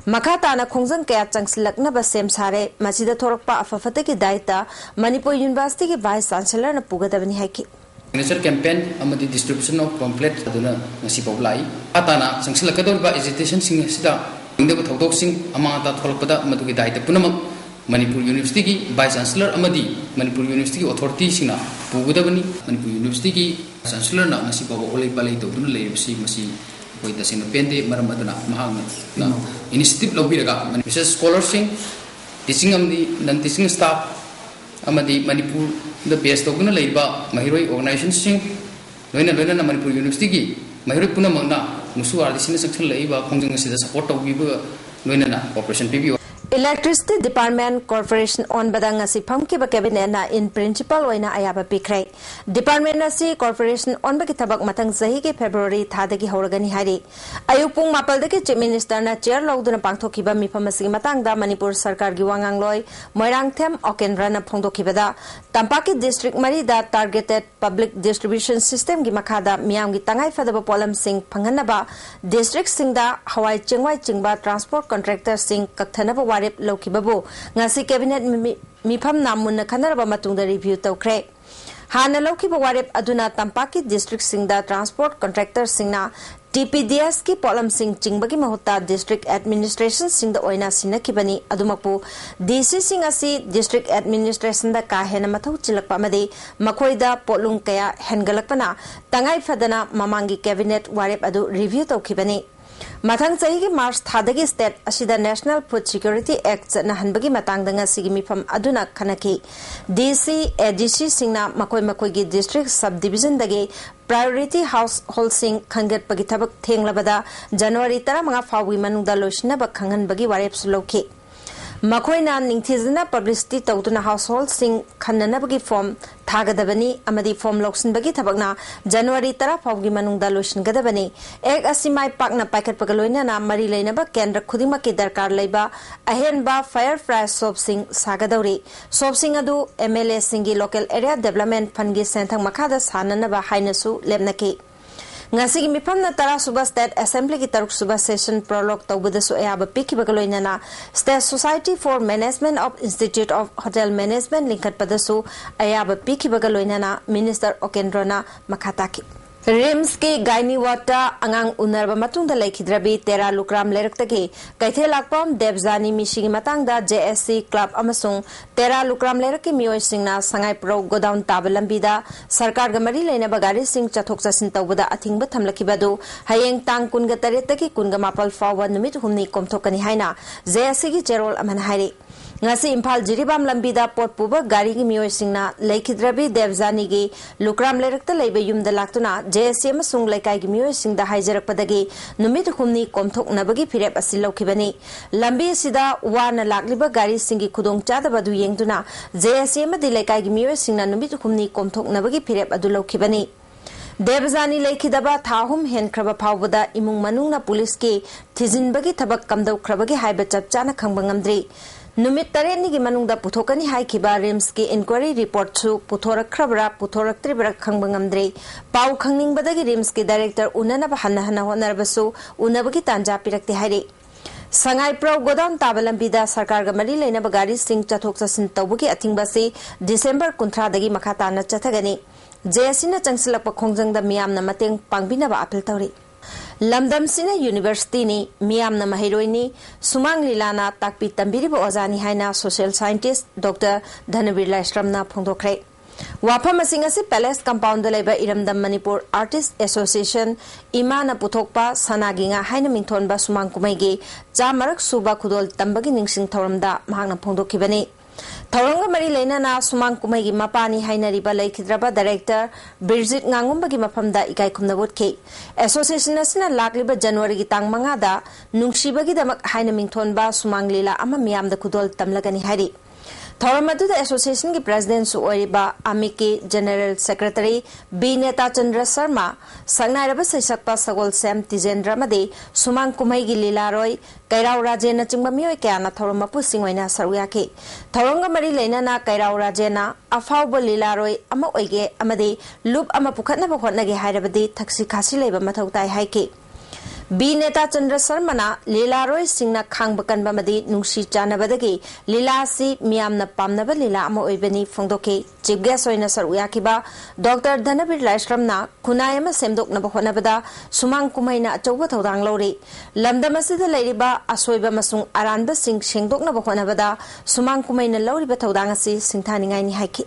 ꯃꯈꯥ ꯇꯥꯅ ꯈꯣꯡꯖꯪ ꯀꯌꯥ ꯆꯪꯁꯤꯜꯂꯛꯅꯕ ꯁꯦꯝ ꯁꯥꯔꯦ꯫ ꯃꯁꯤꯗ ꯊꯣꯔꯛꯄ ꯑꯐ ꯐꯠꯇꯒꯤ ꯗꯥꯏꯇ ꯃꯅꯤꯄꯨꯔ ꯌꯨꯅꯤꯚꯔꯁꯤꯇꯤꯒꯤ ꯚꯥꯏꯁ ꯆꯥꯟꯁꯦꯂꯔꯅ ꯄꯨꯒꯗꯕꯅꯤ ꯍꯥꯏꯈꯤ꯫ Signature campaign ꯑꯃꯗꯤ distribution of pamphlet ꯑꯗꯨꯅ ꯉꯁꯤ ꯐꯥꯎꯕ ꯂꯥꯛꯏ꯫ ꯃꯈꯥ ꯇꯥꯅ ꯆꯪꯁꯤꯜꯂꯛꯀꯗꯧꯔꯤꯕ agitationꯁꯤꯡ ꯑꯁꯤꯗ ꯈꯪꯗꯕ ꯊꯧꯗꯣꯛꯁꯤꯡ ꯑꯃꯥꯡ ꯑꯇꯥ ꯊꯣꯛꯂꯛꯄꯗ ꯃꯗꯨꯒꯤ ꯗꯥꯏꯇ ꯄꯨꯝꯅꯃꯛ ꯃꯅꯤꯄꯨꯔ ꯌꯨꯅꯤꯚꯔꯁꯤꯇꯤꯒꯤ ꯚꯥꯏꯁ ꯆꯥꯟꯁꯦꯂꯔ ꯑꯃꯗꯤ ꯃꯅꯤꯄꯨꯔ ꯌꯨꯅꯤꯚꯔꯁꯤꯇꯤꯒꯤ ꯑꯣꯊꯣꯔꯤꯇꯤꯁꯤꯡꯅ ꯄꯨꯒꯗꯕꯅꯤ꯫ ꯃꯅꯤꯄꯨꯔ ꯌꯨꯅꯤꯚꯔꯁꯤꯇꯤꯒꯤ ꯆꯥꯟꯁꯦꯂꯔꯅ ꯉꯁꯤ ꯐꯥꯎꯕ ꯑꯣꯂꯩ ꯄꯥꯂꯩ ꯇꯧꯗꯨꯅ ꯂꯩꯔꯤꯕꯁꯤ ꯃꯁꯤ ꯑꯩꯈꯣꯏ ꯇꯁꯦꯡꯅ ꯄꯦꯟꯗꯦ꯫ ꯃꯔꯝ ꯑꯗꯨꯅ ꯃꯍꯥꯛꯅ initiative ꯂꯧꯕꯤꯔꯒ research scholarꯁꯤꯡ, teaching ꯑꯃꯗꯤ non teaching staff ꯑꯃꯗꯤ ꯃꯅꯤꯄꯨꯔꯗ base ꯇꯧꯗꯨꯅ ꯂꯩꯔꯤꯕ ꯃꯍꯩꯔꯣꯏ organizationꯁꯤꯡ, ꯂꯣꯏꯅ ꯂꯣꯏꯅꯅ ꯃꯅꯤꯄꯨꯔ ꯌꯨꯅꯤꯚꯔꯁꯤꯇꯤꯒꯤ ꯃꯍꯩꯔꯣꯏ ꯄꯨꯝꯅꯃꯛꯅ ꯃꯨꯁꯨ ꯑꯥꯔꯗꯤꯁꯤꯅ ꯆꯪꯁꯤꯜꯂꯛꯏꯕ ꯈꯣꯡꯖꯪ ꯑꯁꯤꯗ support ꯇꯧꯕꯤꯕ ꯂꯣꯏꯅꯅ cooperation ꯄꯤꯕꯤꯌꯨ꯫ Electricity Department corporation ꯑꯣꯟꯕꯗ ꯉꯁꯤ ꯐꯝꯈꯤꯕ cabinetꯅ in principle ꯑꯣꯏꯅ ꯑꯌꯥꯕ ꯄꯤꯈ꯭ꯔꯦ꯫ Department ꯑꯁꯤ corporation ꯑꯣꯟꯕꯒꯤ ꯊꯕꯛ ꯃꯊꯪ ꯆꯍꯤꯒꯤ February ꯊꯥꯗꯒꯤ ꯍꯧꯔꯒꯅꯤ ꯍꯥꯏꯔꯤ꯫ ꯑꯌꯨꯛ ꯄꯨꯡ ꯃꯥꯄꯜꯗꯒꯤ Chief Ministerꯅ chair ꯂꯧꯗꯨꯅ ꯄꯥꯡꯊꯣꯛꯈꯤꯕ ꯃꯤꯐꯝ ꯑꯁꯤꯒꯤ ꯃꯇꯥꯡꯗ ꯃꯅꯤꯄꯨꯔ ꯁꯔꯀꯥꯔꯒꯤ ꯋꯥ ꯉꯥꯡꯂꯣꯏ ꯃꯣꯏꯔꯥꯡꯊꯦꯝ ꯑꯣꯀꯦꯟꯗ꯭ꯔꯅ ꯐꯣꯡꯗꯣꯛꯈꯤꯕꯗ, ꯇꯝꯄꯥꯛꯀꯤ district ꯃꯔꯤꯗ targeted public distribution systemꯒꯤ ꯃꯈꯥꯗ ꯃꯤꯌꯥꯝꯒꯤ ꯇꯉꯥꯏ ꯐꯗꯕ ꯄꯣꯠꯂꯝꯁꯤꯡ ꯐꯪꯍꯟꯅꯕ districtꯁꯤꯡꯗ ꯍꯋꯥꯏ ꯆꯦꯡꯋꯥꯏ ꯆꯤꯡꯕ transport contractorꯁꯤꯡ ꯀꯛꯊꯅꯕ ꯋꯥꯔꯦꯞ ꯂꯧꯈꯤꯕꯕꯨ ꯉꯁꯤ cabinet ꯃꯤ-, ꯃꯤꯐꯝꯅ ꯃꯨꯟꯅ ꯈꯟꯅꯔꯕ ꯃꯇꯨꯡꯗ review ꯇꯧꯈ꯭ꯔꯦ꯫ ꯍꯥꯟꯅ ꯂꯧꯈꯤꯕ ꯋꯥꯔꯦꯞ ꯑꯗꯨꯅ ꯇꯝꯄꯥꯛꯀꯤ districtꯁꯤꯡꯗ transport contractorꯁꯤꯡꯅ T P D Sꯀꯤ ꯄꯣꯠꯂꯝꯁꯤꯡ ꯆꯤꯡꯕꯒꯤ ꯃꯍꯨꯠꯇ district administrationꯁꯤꯡꯗ ꯑꯣꯏꯅ ꯁꯤꯟꯅꯈꯤꯕꯅꯤ꯫ ꯑꯗꯨꯃꯛꯄꯨ, D Cꯁꯤꯡ ꯑꯁꯤ district administrationꯗ ꯀꯥ ꯍꯦꯟꯅ ꯃꯊꯧ ꯆꯤꯜꯂꯛꯄ ꯑꯃꯗꯤ ꯃꯈꯣꯏꯗ ꯄꯣꯠꯂꯨꯝ ꯀꯌꯥ ꯍꯦꯟꯒꯠꯂꯛꯄꯅ ꯇꯉꯥꯏ ꯐꯗꯅ ꯃꯃꯥꯡꯒꯤ cabinet ꯋꯥꯔꯦꯞ ꯑꯗꯨ review ꯇꯧꯈꯤꯕꯅꯤ꯫ ꯃꯊꯪ ꯆꯍꯤꯒꯤ March ꯊꯥꯗꯒꯤ state ꯑꯁꯤꯗ National Food Security Act ꯆꯠꯅꯍꯟꯕꯒꯤ ꯃꯇꯥꯡꯗ ꯉꯁꯤꯒꯤ ꯃꯤꯐꯝ ꯑꯗꯨꯅ ꯈꯟꯅꯈꯤ꯫ D C, A D Cꯁꯤꯡꯅ ꯃꯈꯣꯏ ꯃꯈꯣꯏꯒꯤ district subdivisionꯗꯒꯤ priority householdꯁꯤꯡ ꯈꯟꯒꯠꯄꯒꯤ ꯊꯕꯛ ꯊꯦꯡꯂꯕꯗ January ꯇꯔꯥꯃꯉꯥ ꯐꯥꯎꯕꯒꯤ ꯃꯅꯨꯡꯗ ꯂꯣꯏꯁꯤꯟꯅꯕ ꯈꯪꯍꯟꯕꯒꯤ ꯋꯥꯔꯦꯞꯁꯨ ꯂꯧꯈꯤ꯫ ꯃꯈꯣꯏꯅ ꯅꯤꯡꯊꯤꯖꯅ publicity ꯇꯧꯗꯨꯅ householdꯁꯤꯡ ꯈꯟꯅꯅꯕꯒꯤ form ꯊꯥꯒꯗꯕꯅꯤ ꯑꯃꯗꯤ form ꯂꯧꯁꯤꯟꯕꯒꯤ ꯊꯕꯛꯅ January ꯇꯔꯥ ꯐꯥꯎꯕꯒꯤ ꯃꯅꯨꯡꯗ ꯂꯣꯏꯁꯤꯟꯒꯗꯕꯅꯤ꯫ Act ꯑꯁꯤ ꯃꯥꯏ ꯄꯥꯛꯅ ꯄꯥꯏꯈꯠꯄꯒ ꯂꯣꯏꯅꯅ ꯃꯔꯤ ꯂꯩꯅꯕ ꯀꯦꯟꯗ꯭ꯔ ꯈꯨꯗꯤꯡꯃꯛꯀꯤ ꯗꯔꯀꯥꯔ ꯂꯩꯕ ꯑꯍꯦꯟꯕ fire fry shopꯁꯤꯡ ꯁꯥꯒꯗꯧꯔꯤ꯫ Shopꯁꯤꯡ ꯑꯗꯨ M L Aꯁꯤꯡꯒꯤ Local Area Development Fundꯒꯤ ꯁꯦꯟꯊꯪ ꯃꯈꯥꯗ ꯁꯥꯅꯅꯕ ꯍꯥꯏꯅꯁꯨ ꯂꯦꯞꯅꯈꯤ꯫ ꯉꯁꯤꯒꯤ ꯃꯤꯐꯝꯅ ꯇꯔꯥ ꯁꯨꯕ State Assemblyꯒꯤ ꯇꯔꯨꯛ ꯁꯨꯕ session prorogue ꯇꯧꯕꯗꯁꯨ ꯑꯌꯥꯕ ꯄꯤꯈꯤꯕꯒ ꯂꯣꯏꯅꯅ State Society for Management of Institute of Hotel Management ꯂꯤꯡꯈꯠꯄꯗꯁꯨ ꯑꯌꯥꯕ ꯄꯤꯈꯤꯕꯒ ꯂꯣꯏꯅꯅ Minister ꯑꯣꯀꯦꯟꯗ꯭ꯔꯣꯅ ꯃꯈꯥ ꯇꯥꯈꯤ꯫ RIMSꯀꯤ gynae wardꯇ ꯑꯉꯥꯡ ꯎꯅꯔꯕ ꯃꯇꯨꯡꯗ ꯂꯩꯈꯤꯗ꯭ꯔꯕꯤ ꯇꯦꯔꯥ ꯂꯨꯀ꯭ꯔꯥꯝ ꯂꯩꯔꯛꯇꯒꯤ ꯀꯩꯊꯦꯜ ꯂꯥꯛꯄꯝ ꯗꯦꯕꯖꯥꯅꯤ ꯃꯤꯁꯤꯒꯤ ꯃꯇꯥꯡꯗ JAC club ꯑꯃꯁꯨꯡ ꯇꯦꯔꯥ ꯂꯨꯀ꯭ꯔꯥꯝ ꯂꯩꯔꯛꯀꯤ ꯃꯤꯑꯣꯏꯁꯤꯡꯅ ꯁꯉꯥꯏꯄ꯭ꯔꯧ godown ꯇꯥꯕ ꯂꯝꯕꯤꯗ ꯁꯔꯀꯥꯔꯒ ꯃꯔꯤ ꯂꯩꯅꯕ ꯒꯥꯔꯤꯁꯤꯡ ꯆꯠꯊꯣꯛ ꯆꯠꯁꯤꯟ ꯇꯧꯕꯗ ꯑꯊꯤꯡꯕ ꯊꯝꯂꯛꯈꯤꯕ ꯑꯗꯨ ꯍꯌꯦꯡ ꯇꯥꯡ ꯀꯨꯟꯒ ꯇꯔꯦꯠꯇꯒꯤ ꯀꯨꯟꯒ ꯃꯥꯄꯜ ꯐꯥꯎꯕ ꯅꯨꯃꯤꯠ ꯍꯨꯝꯅꯤ ꯀꯣꯝꯊꯣꯛꯀꯅꯤ ꯍꯥꯏꯅ JACꯒꯤ ꯆꯦꯔꯣꯜ ꯑꯃꯅ ꯍꯥꯏꯔꯤ꯫ ꯉꯁꯤ ꯏꯝꯐꯥꯜ ꯖꯤꯔꯤꯕꯥꯝ ꯂꯝꯕꯤꯗ ꯄꯣꯠ ꯄꯨꯕ ꯒꯥꯔꯤꯒꯤ ꯃꯤꯑꯣꯏꯁꯤꯡꯅ ꯂꯩꯈꯤꯗ꯭ꯔꯕꯤ ꯗꯦꯕꯖꯥꯅꯤꯒꯤ ꯂꯨꯀ꯭ꯔꯥꯝ ꯂꯩꯔꯛꯇ ꯂꯩꯕ ꯌꯨꯝꯗ ꯂꯥꯛꯇꯨꯅ JAC ꯑꯃꯁꯨꯡ ꯂꯩꯀꯥꯏꯒꯤ ꯃꯤꯑꯣꯏꯁꯤꯡꯗ ꯍꯥꯏꯖꯔꯛꯄꯗꯒꯤ ꯅꯨꯃꯤꯠ ꯍꯨꯝꯅꯤ ꯀꯣꯝꯊꯣꯛꯅꯕꯒꯤ ꯐꯤꯔꯦꯞ ꯑꯁꯤ ꯂꯧꯈꯤꯕꯅꯤ꯫ ꯂꯝꯕꯤ ꯑꯁꯤꯗ ꯋꯥꯅ ꯂꯥꯛꯂꯤꯕ ꯒꯥꯔꯤꯁꯤꯡꯒꯤ ꯈꯨꯗꯣꯡꯆꯥꯗꯕ ꯑꯗꯨ ꯌꯦꯡꯗꯨꯅ JAC ꯑꯃꯗꯤ ꯂꯩꯀꯥꯏꯒꯤ ꯃꯤꯑꯣꯏꯁꯤꯡꯅ ꯅꯨꯃꯤꯠ ꯍꯨꯝꯅꯤ ꯀꯣꯝꯊꯣꯛꯅꯕꯒꯤ ꯐꯤꯔꯦꯞ ꯑꯗꯨ ꯂꯧꯈꯤꯕꯅꯤ꯫ ꯗꯦꯕꯖꯥꯅꯤ ꯂꯩꯈꯤꯗꯕ ꯊꯥ ꯑꯍꯨꯝ ꯍꯦꯟꯈ꯭ꯔꯕ ꯐꯥꯎꯕꯗ ꯏꯃꯨꯡ ꯃꯅꯨꯡꯅ ꯄꯨꯂꯤꯁꯀꯤ ꯊꯤꯖꯤꯟꯕꯒꯤ ꯊꯕꯛ ꯀꯝꯗꯧꯈ꯭ꯔꯕꯒꯦ ꯍꯥꯏꯕ ꯆꯞ ꯆꯥꯅ ꯈꯪꯕ ꯉꯝꯗ꯭ꯔꯤ꯫ ꯅꯨꯃꯤꯠ ꯇꯔꯦꯠꯅꯤꯒꯤ ꯃꯅꯨꯡꯗ ꯄꯨꯊꯣꯛꯀꯅꯤ ꯍꯥꯏꯈꯤꯕ RIMSꯀꯤ inquiry reportꯁꯨ ꯄꯨꯊꯣꯔꯛꯈ꯭ꯔꯕ꯭ꯔꯥ ꯄꯨꯊꯣꯔꯛꯇ꯭ꯔꯤꯕ꯭ꯔꯥ ꯈꯪꯕ ꯉꯝꯗ꯭ꯔꯤ꯫ ꯄꯥꯎ ꯈꯪꯅꯤꯡꯕꯗꯒꯤ RIMSꯀꯤ director ꯎꯅꯅꯕ ꯍꯟꯅ ꯍꯟꯅ ꯍꯣꯠꯅꯔꯕꯁꯨ ꯎꯅꯕꯒꯤ ꯇꯥꯟꯖꯥ ꯄꯤꯔꯛꯇꯦ ꯍꯥꯏꯔꯤ꯫ ꯁꯉꯥꯏꯄ꯭ꯔꯧ godown ꯇꯥꯕ ꯂꯝꯕꯤꯗ ꯁꯔꯀꯥꯔꯒ ꯃꯔꯤ ꯂꯩꯅꯕ ꯒꯥꯔꯤꯁꯤꯡ ꯆꯠꯊꯣꯛ ꯆꯠꯁꯤꯟ ꯇꯧꯕꯒꯤ ꯑꯊꯤꯡꯕ ꯑꯁꯤ December ꯀꯨꯟꯊ꯭ꯔꯥꯗꯒꯤ ꯃꯈꯥ ꯇꯥꯅ ꯆꯠꯊꯒꯅꯤ꯫ JACꯅ ꯆꯪꯁꯤꯜꯂꯛꯄ ꯈꯣꯡꯖꯪꯗ ꯃꯤꯌꯥꯝꯅ ꯃꯇꯦꯡ ꯄꯥꯡꯕꯤꯅꯕ appeal ꯇꯧꯔꯤ꯫ ꯂꯝꯗꯝꯁꯤꯅ universityꯅꯤ, ꯃꯤꯌꯥꯝꯅ ꯃꯍꯩꯔꯣꯏꯅꯤ, ꯁꯨꯃꯥꯡ ꯂꯤꯂꯥꯅ ꯇꯥꯛꯄꯤ ꯇꯝꯕꯤꯔꯤꯕ ꯑꯣꯖꯥꯅꯤ ꯍꯥꯏꯅ social scientist Doctor ꯙꯅꯕꯤꯔ ꯂꯥꯏꯁ꯭ꯔꯝꯅ ꯐꯣꯡꯗꯣꯛꯈ꯭ꯔꯦ꯫ ꯋꯥꯐꯝ ꯑꯁꯤ ꯉꯁꯤ Palace compoundꯗ ꯂꯩꯕ ꯏꯔꯝꯗꯝ ꯃꯅꯤꯄꯨꯔ Artist Association, ꯏꯃꯥꯅ ꯄꯨꯊꯣꯛꯄ ꯁꯅꯥꯒꯤ ꯉꯥ ꯍꯥꯏꯅ ꯃꯤꯡꯊꯣꯟꯕ ꯁꯨꯃꯥꯡ ꯀꯨꯝꯍꯩꯒꯤ ꯆꯥꯃꯔꯛ ꯁꯨꯕ ꯈꯨꯗꯣꯜ ꯇꯝꯕꯒꯤ ꯅꯤꯡꯁꯤꯡ ꯊꯧꯔꯝꯗ ꯃꯍꯥꯛꯅ ꯐꯣꯡꯗꯣꯛꯈꯤꯕꯅꯤ꯫ ꯊꯧꯔꯝꯒ ꯃꯔꯤ ꯂꯩꯅꯅ ꯁꯨꯃꯥꯡ ꯀꯨꯝꯍꯩꯒꯤ ꯃꯄꯥꯅꯤ ꯍꯥꯏꯅꯔꯤꯕ ꯂꯩꯈꯤꯗ꯭ꯔꯕ director ꯕꯤꯔꯖꯤꯠ ꯉꯥꯉꯣꯝꯕꯒꯤ ꯃꯐꯝꯗ ꯏꯀꯥꯏ ꯈꯨꯝꯅꯕ ꯎꯠꯈꯤ꯫ Association ꯑꯁꯤꯅ ꯂꯥꯛꯂꯤꯕ Januaryꯒꯤ ꯇꯥꯡ ꯃꯉꯥꯗ ꯅꯨꯡꯁꯤꯕꯒꯤꯗꯃꯛ ꯍꯥꯏꯅ ꯃꯤꯡꯊꯣꯟꯕ ꯁꯨꯃꯥꯡ ꯂꯤꯂꯥ ꯑꯃ ꯃꯤꯌꯥꯝꯗ ꯈꯨꯗꯣꯜ ꯇꯝꯂꯒꯅꯤ ꯍꯥꯏꯔꯤ꯫ ꯊꯧꯔꯝ ꯑꯗꯨꯗ ꯑꯦꯁꯣꯁꯤꯌꯦꯁꯟꯒꯤ ꯄ꯭ꯔꯦꯁꯤꯗꯦꯟꯠꯁꯨ ꯑꯣꯏꯔꯤꯕ ꯑꯃꯤꯛꯀꯤ ꯖꯦꯅꯔꯦꯜ ꯁꯦꯀ꯭ꯔꯦꯇꯔꯤ ꯕꯤ ꯅꯦꯇꯥꯆꯟꯗ꯭ꯔ ꯁꯔꯃ, ꯁꯛꯅꯥꯏꯔꯕ ꯁꯩꯁꯛꯄ ꯁꯒꯣꯜꯁꯦꯝ ꯇꯤꯖꯦꯟꯗ꯭ꯔ ꯑꯃꯗꯤ ꯁꯨꯃꯥꯡ ꯀꯨꯝꯍꯩꯒꯤ ꯂꯤꯂꯥꯔꯣꯏ ꯀꯩꯔꯥꯎ ꯔꯥꯖꯦꯟꯅꯆꯤꯡꯕ ꯃꯤꯑꯣꯏ ꯀꯌꯥꯅ ꯊꯧꯔꯝ ꯃꯄꯨ ꯁꯤꯡ ꯑꯣꯏꯅ ꯁꯔꯨꯛ ꯌꯥꯈꯤ꯫ ꯊꯧꯔꯝꯒ ꯃꯔꯤ ꯂꯩꯅꯅ ꯀꯩꯔꯥꯎ ꯔꯥꯖꯦꯟꯅ ꯑꯐꯥꯎꯕ ꯂꯤꯂꯥꯔꯣꯏ ꯑꯃ ꯑꯣꯏꯒꯦ ꯑꯃꯗꯤ ꯂꯨꯞ ꯑꯃ ꯄꯨꯈꯠꯅꯕ ꯍꯣꯠꯅꯒꯦ ꯍꯥꯏꯔꯕꯗꯤ ꯊꯛꯁꯤ ꯈꯥꯁꯤ ꯂꯩꯕ ꯃꯊꯧ ꯇꯥꯏ ꯍꯥꯏꯈꯤ꯫ ꯕꯤ ꯅꯦꯇꯥꯆꯟꯗ꯭ꯔ ꯁꯔꯃꯅ ꯂꯤꯂꯥꯔꯣꯏꯁꯤꯡꯅ ꯈꯥꯡꯕ ꯀꯟꯕ ꯑꯃꯗꯤ ꯅꯨꯡꯁꯤ ꯆꯥꯟꯅꯕꯗꯒꯤ ꯂꯤꯂꯥ ꯑꯁꯤ ꯃꯤꯌꯥꯝꯅ ꯄꯥꯝꯅꯕ ꯂꯤꯂꯥ ꯑꯃ ꯑꯣꯏꯕꯅꯤ ꯐꯣꯡꯗꯣꯛꯈꯤ꯫ ꯆꯤꯐ ꯒꯦꯁ ꯑꯣꯏꯅ ꯁꯔꯨꯛ ꯌꯥꯈꯤꯕ ꯗꯣꯛꯇꯔ ꯙꯅꯕꯤꯔ ꯂꯥꯏꯁ꯭ꯔꯝꯅ ꯈꯨꯟꯅꯥꯏ ꯑꯃ ꯁꯦꯝꯗꯣꯛꯅꯕ ꯍꯣꯠꯅꯕꯗ ꯁꯨꯃꯥꯡ ꯀꯨꯝꯍꯩꯅ ꯑꯆꯧꯕ ꯊꯧꯗꯥꯡ ꯂꯧꯔꯤ꯫ ꯂꯝꯗꯝ ꯑꯁꯤꯗ ꯂꯩꯔꯤꯕ ꯑꯁꯣꯏꯕ ꯑꯃꯁꯨꯡ ꯑꯔꯥꯟꯕꯁꯤꯡ ꯁꯦꯡꯗꯣꯛꯅꯕ ꯍꯣꯠꯅꯕꯗ ꯁꯨꯃꯥꯡ ꯀꯨꯝꯍꯩꯅ ꯂꯧꯔꯤꯕ ꯊꯧꯗꯥꯡ ꯑꯁꯤ ꯁꯤꯡꯊꯥꯅꯤꯡꯉꯥꯏꯅꯤ ꯍꯥꯏꯈꯤ꯫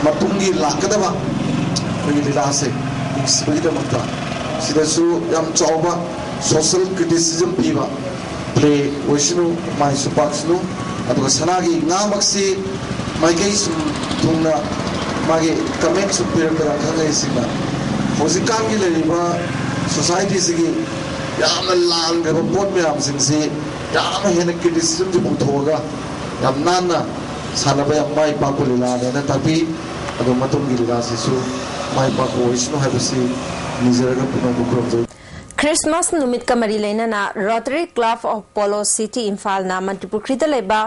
ꯃꯇꯨꯡꯒꯤ ꯂꯥꯛꯀꯗꯕ ꯑꯩꯈꯣꯏꯒꯤ ꯂꯤꯂꯥꯁꯦ ꯅꯨꯡꯁꯤꯕꯒꯤꯗꯃꯛꯇ ꯁꯤꯗꯁꯨ ꯌꯥꯝ ꯆꯥꯎꯕ ꯁꯣꯁꯤꯌꯦꯜ ꯀ꯭ꯔꯤꯇꯤꯁꯤꯖꯝ ꯄꯤꯕ ꯄ꯭ꯂꯦ ꯑꯣꯏꯁꯅꯨ, ꯃꯥꯏꯁꯨ ꯄꯥꯛꯁꯅꯨ꯫ ꯑꯗꯨꯒ ꯁꯅꯥꯒꯤ ꯉꯥꯃꯛꯁꯤ ꯃꯥꯏꯀꯩ ꯁꯨꯝ ꯊꯨꯡꯅ ꯃꯥꯒꯤ ꯀꯃꯦꯟ ꯁꯨꯝ ꯄꯤꯔꯛꯄꯗ ꯈꯪꯉꯛꯏꯁꯤꯅ ꯍꯧꯖꯤꯛꯀꯥꯟꯒꯤ ꯂꯩꯔꯤꯕ ꯁꯣꯁꯥꯏꯇꯤꯁꯤꯒꯤ ꯌꯥꯝꯅ ꯂꯥꯟꯈ꯭ꯔꯕ ꯄꯣꯠ ꯃꯌꯥꯝꯁꯤꯡꯁꯤ ꯌꯥꯝꯅ ꯍꯦꯟꯅ ꯀ꯭ꯔꯤꯇꯤꯁꯤꯖꯝꯁꯤ ꯄꯨꯊꯣꯛꯑꯒ ꯌꯥꯝ ꯅꯥꯟꯅ ꯁꯥꯟꯅꯕ ꯌꯥꯝ ꯃꯥꯏ ꯄꯥꯛꯄ ꯂꯤꯂꯥꯅꯦꯅ ꯇꯥꯛꯄꯤ꯫ ꯑꯗꯣ ꯃꯇꯨꯡꯒꯤ ꯂꯤꯂꯥꯁꯤꯁꯨ ꯃꯥꯏ ꯄꯥꯛꯄ ꯑꯣꯏꯁꯅꯨ ꯍꯥꯏꯕꯁꯤ ꯅꯤꯖꯔꯒ ꯄꯨꯅꯃꯛꯄꯨ ꯈꯨꯔꯨꯝꯖꯩ꯫ ꯈ꯭ꯔꯤꯁꯃꯥꯁ ꯅꯨꯃꯤꯠꯀ ꯃꯔꯤ ꯂꯩꯅꯅ Rotary club of polo city ꯏꯝꯐꯥꯜꯅ ꯃꯟꯇ꯭ꯔꯤꯄꯨꯈ꯭ꯔꯤꯗ ꯂꯩꯕ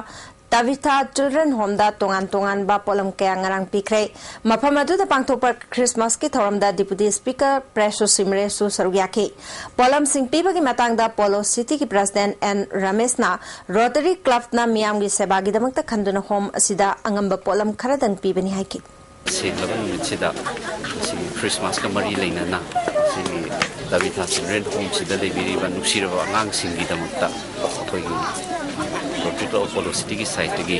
ꯇꯥꯕꯤꯊꯥ ꯆꯤꯜꯗ꯭ꯔꯦꯟ ꯍꯣꯝꯗ ꯇꯣꯉꯥꯟ ꯇꯣꯉꯥꯟꯕ ꯄꯣꯠꯂꯝ ꯀꯌꯥ ꯉꯔꯥꯡ ꯄꯤꯈ꯭ꯔꯦ꯫ ꯃꯐꯝ ꯑꯗꯨꯗ ꯄꯥꯡꯊꯣꯛꯄ ꯈ꯭ꯔꯤꯁꯃꯥꯁꯀꯤ ꯊꯧꯔꯝꯗ ꯗꯤꯄꯨꯇꯤ ꯁ꯭ꯄꯤꯀꯔ ꯄ꯭ꯔꯦꯁꯣ ꯁꯤꯃꯔꯦꯁꯨ ꯁꯔꯨꯛ ꯌꯥꯈꯤ꯫ ꯄꯣꯠꯂꯝꯁꯤꯡ ꯄꯤꯕꯒꯤ ꯃꯇꯥꯡꯗ ꯄꯣꯂꯣ ꯁꯤꯇꯤꯒꯤ ꯄ꯭ꯔꯦꯁꯤꯗꯦꯟꯠ ꯑꯦꯟ ꯔꯃꯦꯁꯅ ꯔꯣꯇꯔꯤ ꯀ꯭ꯂꯕꯅ ꯃꯤꯌꯥꯝꯒꯤ ꯁꯦꯕꯥꯒꯤꯗꯃꯛꯇ ꯈꯟꯗꯨꯅ ꯍꯣꯝ ꯑꯁꯤꯗ ꯑꯉꯝꯕ ꯄꯣꯠꯂꯝ ꯈꯔꯗꯪ ꯄꯤꯕꯅꯤ ꯍꯥꯏꯈꯤ꯫ ꯁꯦꯡꯂꯕ ꯅꯨꯃꯤꯠꯁꯤꯗ ꯉꯁꯤꯒꯤ ꯈ꯭ꯔꯤꯁꯃꯥꯁꯀ ꯃꯔꯤ ꯂꯩꯅꯅ ꯉꯁꯤꯒꯤ ꯇꯥꯕꯤꯊꯥ ꯆꯤꯜꯗ꯭ꯔꯦꯟ ꯍꯣꯝꯁꯤꯗ ꯂꯩꯕꯤꯔꯤꯕ ꯅꯨꯡꯁꯤꯔꯕ ꯑꯉꯥꯡꯁꯤꯡꯒꯤꯗꯃꯛꯇ ꯑꯩꯈꯣꯏꯒꯤ ꯔꯣꯇꯔꯤ ꯀ꯭ꯂꯕ ꯑꯣꯐ ꯄꯣꯂꯣ ꯁꯤꯇꯤꯒꯤ ꯁꯥꯏꯠꯇꯒꯤ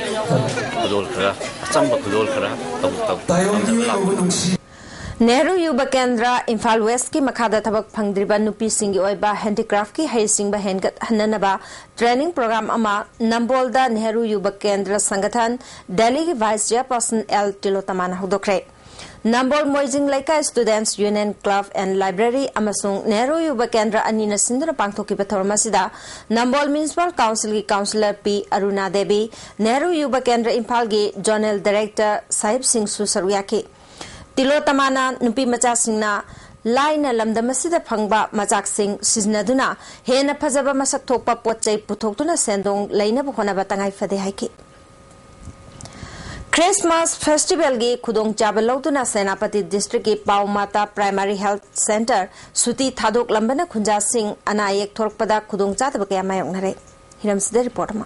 ꯈꯨꯗꯣꯜ ꯈꯔ, ꯑꯆꯝꯕ ꯈꯨꯗꯣꯜ ꯈꯔ ꯇꯧ-, ꯇꯧ-, ꯇꯧꯖꯕ ꯂꯥꯛꯄꯅꯤ꯫ ꯅꯦꯍꯔꯨ ꯌꯨꯕ ꯀꯦꯟꯗ꯭ꯔ ꯏꯝꯐꯥꯜ ꯋꯦꯁꯀꯤ ꯃꯈꯥꯗ ꯊꯕꯛ ꯐꯪꯗ꯭ꯔꯤꯕ ꯅꯨꯄꯤꯁꯤꯡꯒꯤ ꯑꯣꯏꯕ ꯍꯦꯟꯗꯤꯀ꯭ꯔꯥꯐꯀꯤ ꯍꯩꯁꯤꯡꯕ ꯍꯦꯟꯒꯠꯍꯟꯅꯅꯕ ꯇ꯭ꯔꯦꯅꯤꯡ ꯄ꯭ꯔꯣꯒ꯭ꯔꯥꯝ ꯑꯃ ꯅꯝꯕꯣꯜꯗ ꯅꯦꯍꯔꯨ ꯌꯨꯕ ꯀꯦꯟꯗ꯭ꯔ ꯁꯪꯒꯊꯟ ꯗꯦꯜꯂꯤꯒꯤ ꯚꯥꯏꯁ ꯆꯦꯌꯔꯄꯔꯁꯟ ꯑꯦꯜ ꯇꯤꯂꯣꯇꯃꯥꯅ ꯍꯧꯗꯣꯛꯈ꯭ꯔꯦ꯫ ꯅꯝꯕꯣꯜ ꯃꯣꯏꯖꯤꯡ ꯂꯩꯀꯥꯏ Students Union Club and Library ꯑꯃꯁꯨꯡ ꯅꯦꯍꯔꯨ ꯌꯨꯕ ꯀꯦꯟꯗ꯭ꯔ ꯑꯅꯤꯅ ꯁꯤꯟꯗꯨꯅ ꯄꯥꯡꯊꯣꯛꯈꯤꯕ ꯊꯧꯔꯝ ꯑꯁꯤꯗ ꯅꯝꯕꯣꯜ Municipal Councilꯒꯤ Councillor ꯄꯤ ꯑꯔꯨꯅꯥ ꯗꯦꯕꯤ, ꯅꯦꯍꯔꯨ ꯌꯨꯕ ꯀꯦꯟꯗ꯭ꯔ ꯏꯝꯐꯥꯜꯒꯤ Zonal Director ꯁꯥꯍꯤꯕ ꯁꯤꯡꯁꯨ ꯁꯔꯨꯛ ꯌꯥꯈꯤ꯫ ꯇꯤꯂꯣꯇꯃꯥꯅ ꯅꯨꯄꯤ ꯃꯆꯥꯁꯤꯡꯅ ꯂꯥꯏꯅ ꯂꯝꯗꯝ ꯑꯁꯤꯗ ꯐꯪꯕ ꯃꯆꯥꯛꯁꯤꯡ ꯁꯤꯖꯤꯟꯅꯗꯨꯅ ꯍꯦꯟꯅ ꯐꯖꯕ ꯃꯁꯛ ꯊꯣꯛꯄ ꯄꯣꯠ ꯆꯩ ꯄꯨꯊꯣꯛꯇꯨꯅ ꯁꯦꯟꯗꯣꯡ ꯂꯩꯅꯕ ꯍꯣꯠꯅꯕ ꯇꯉꯥꯏ ꯐꯗꯦ ꯍꯥꯏꯈꯤ꯫ Christmas Festivalꯒꯤ ꯈꯨꯗꯣꯡꯆꯥꯕ ꯂꯧꯗꯨꯅ ꯁꯦꯅꯥꯄꯇꯤ Districtꯀꯤ ꯄꯥꯎꯃꯥꯇꯥ Primary Health Centre ꯁꯨꯇꯤ ꯊꯥꯗꯣꯛꯂꯝꯕꯅ ꯈꯨꯟꯖꯥꯁꯤꯡ ꯑꯅꯥ ꯑꯌꯦꯛ ꯊꯣꯛꯂꯛꯄꯗ ꯈꯨꯗꯣꯡꯆꯥꯗꯕ ꯀꯌꯥ ꯃꯥꯌꯣꯛꯅꯔꯦ꯫ ꯍꯤꯔꯝꯁꯤꯗ report ꯑꯃ꯫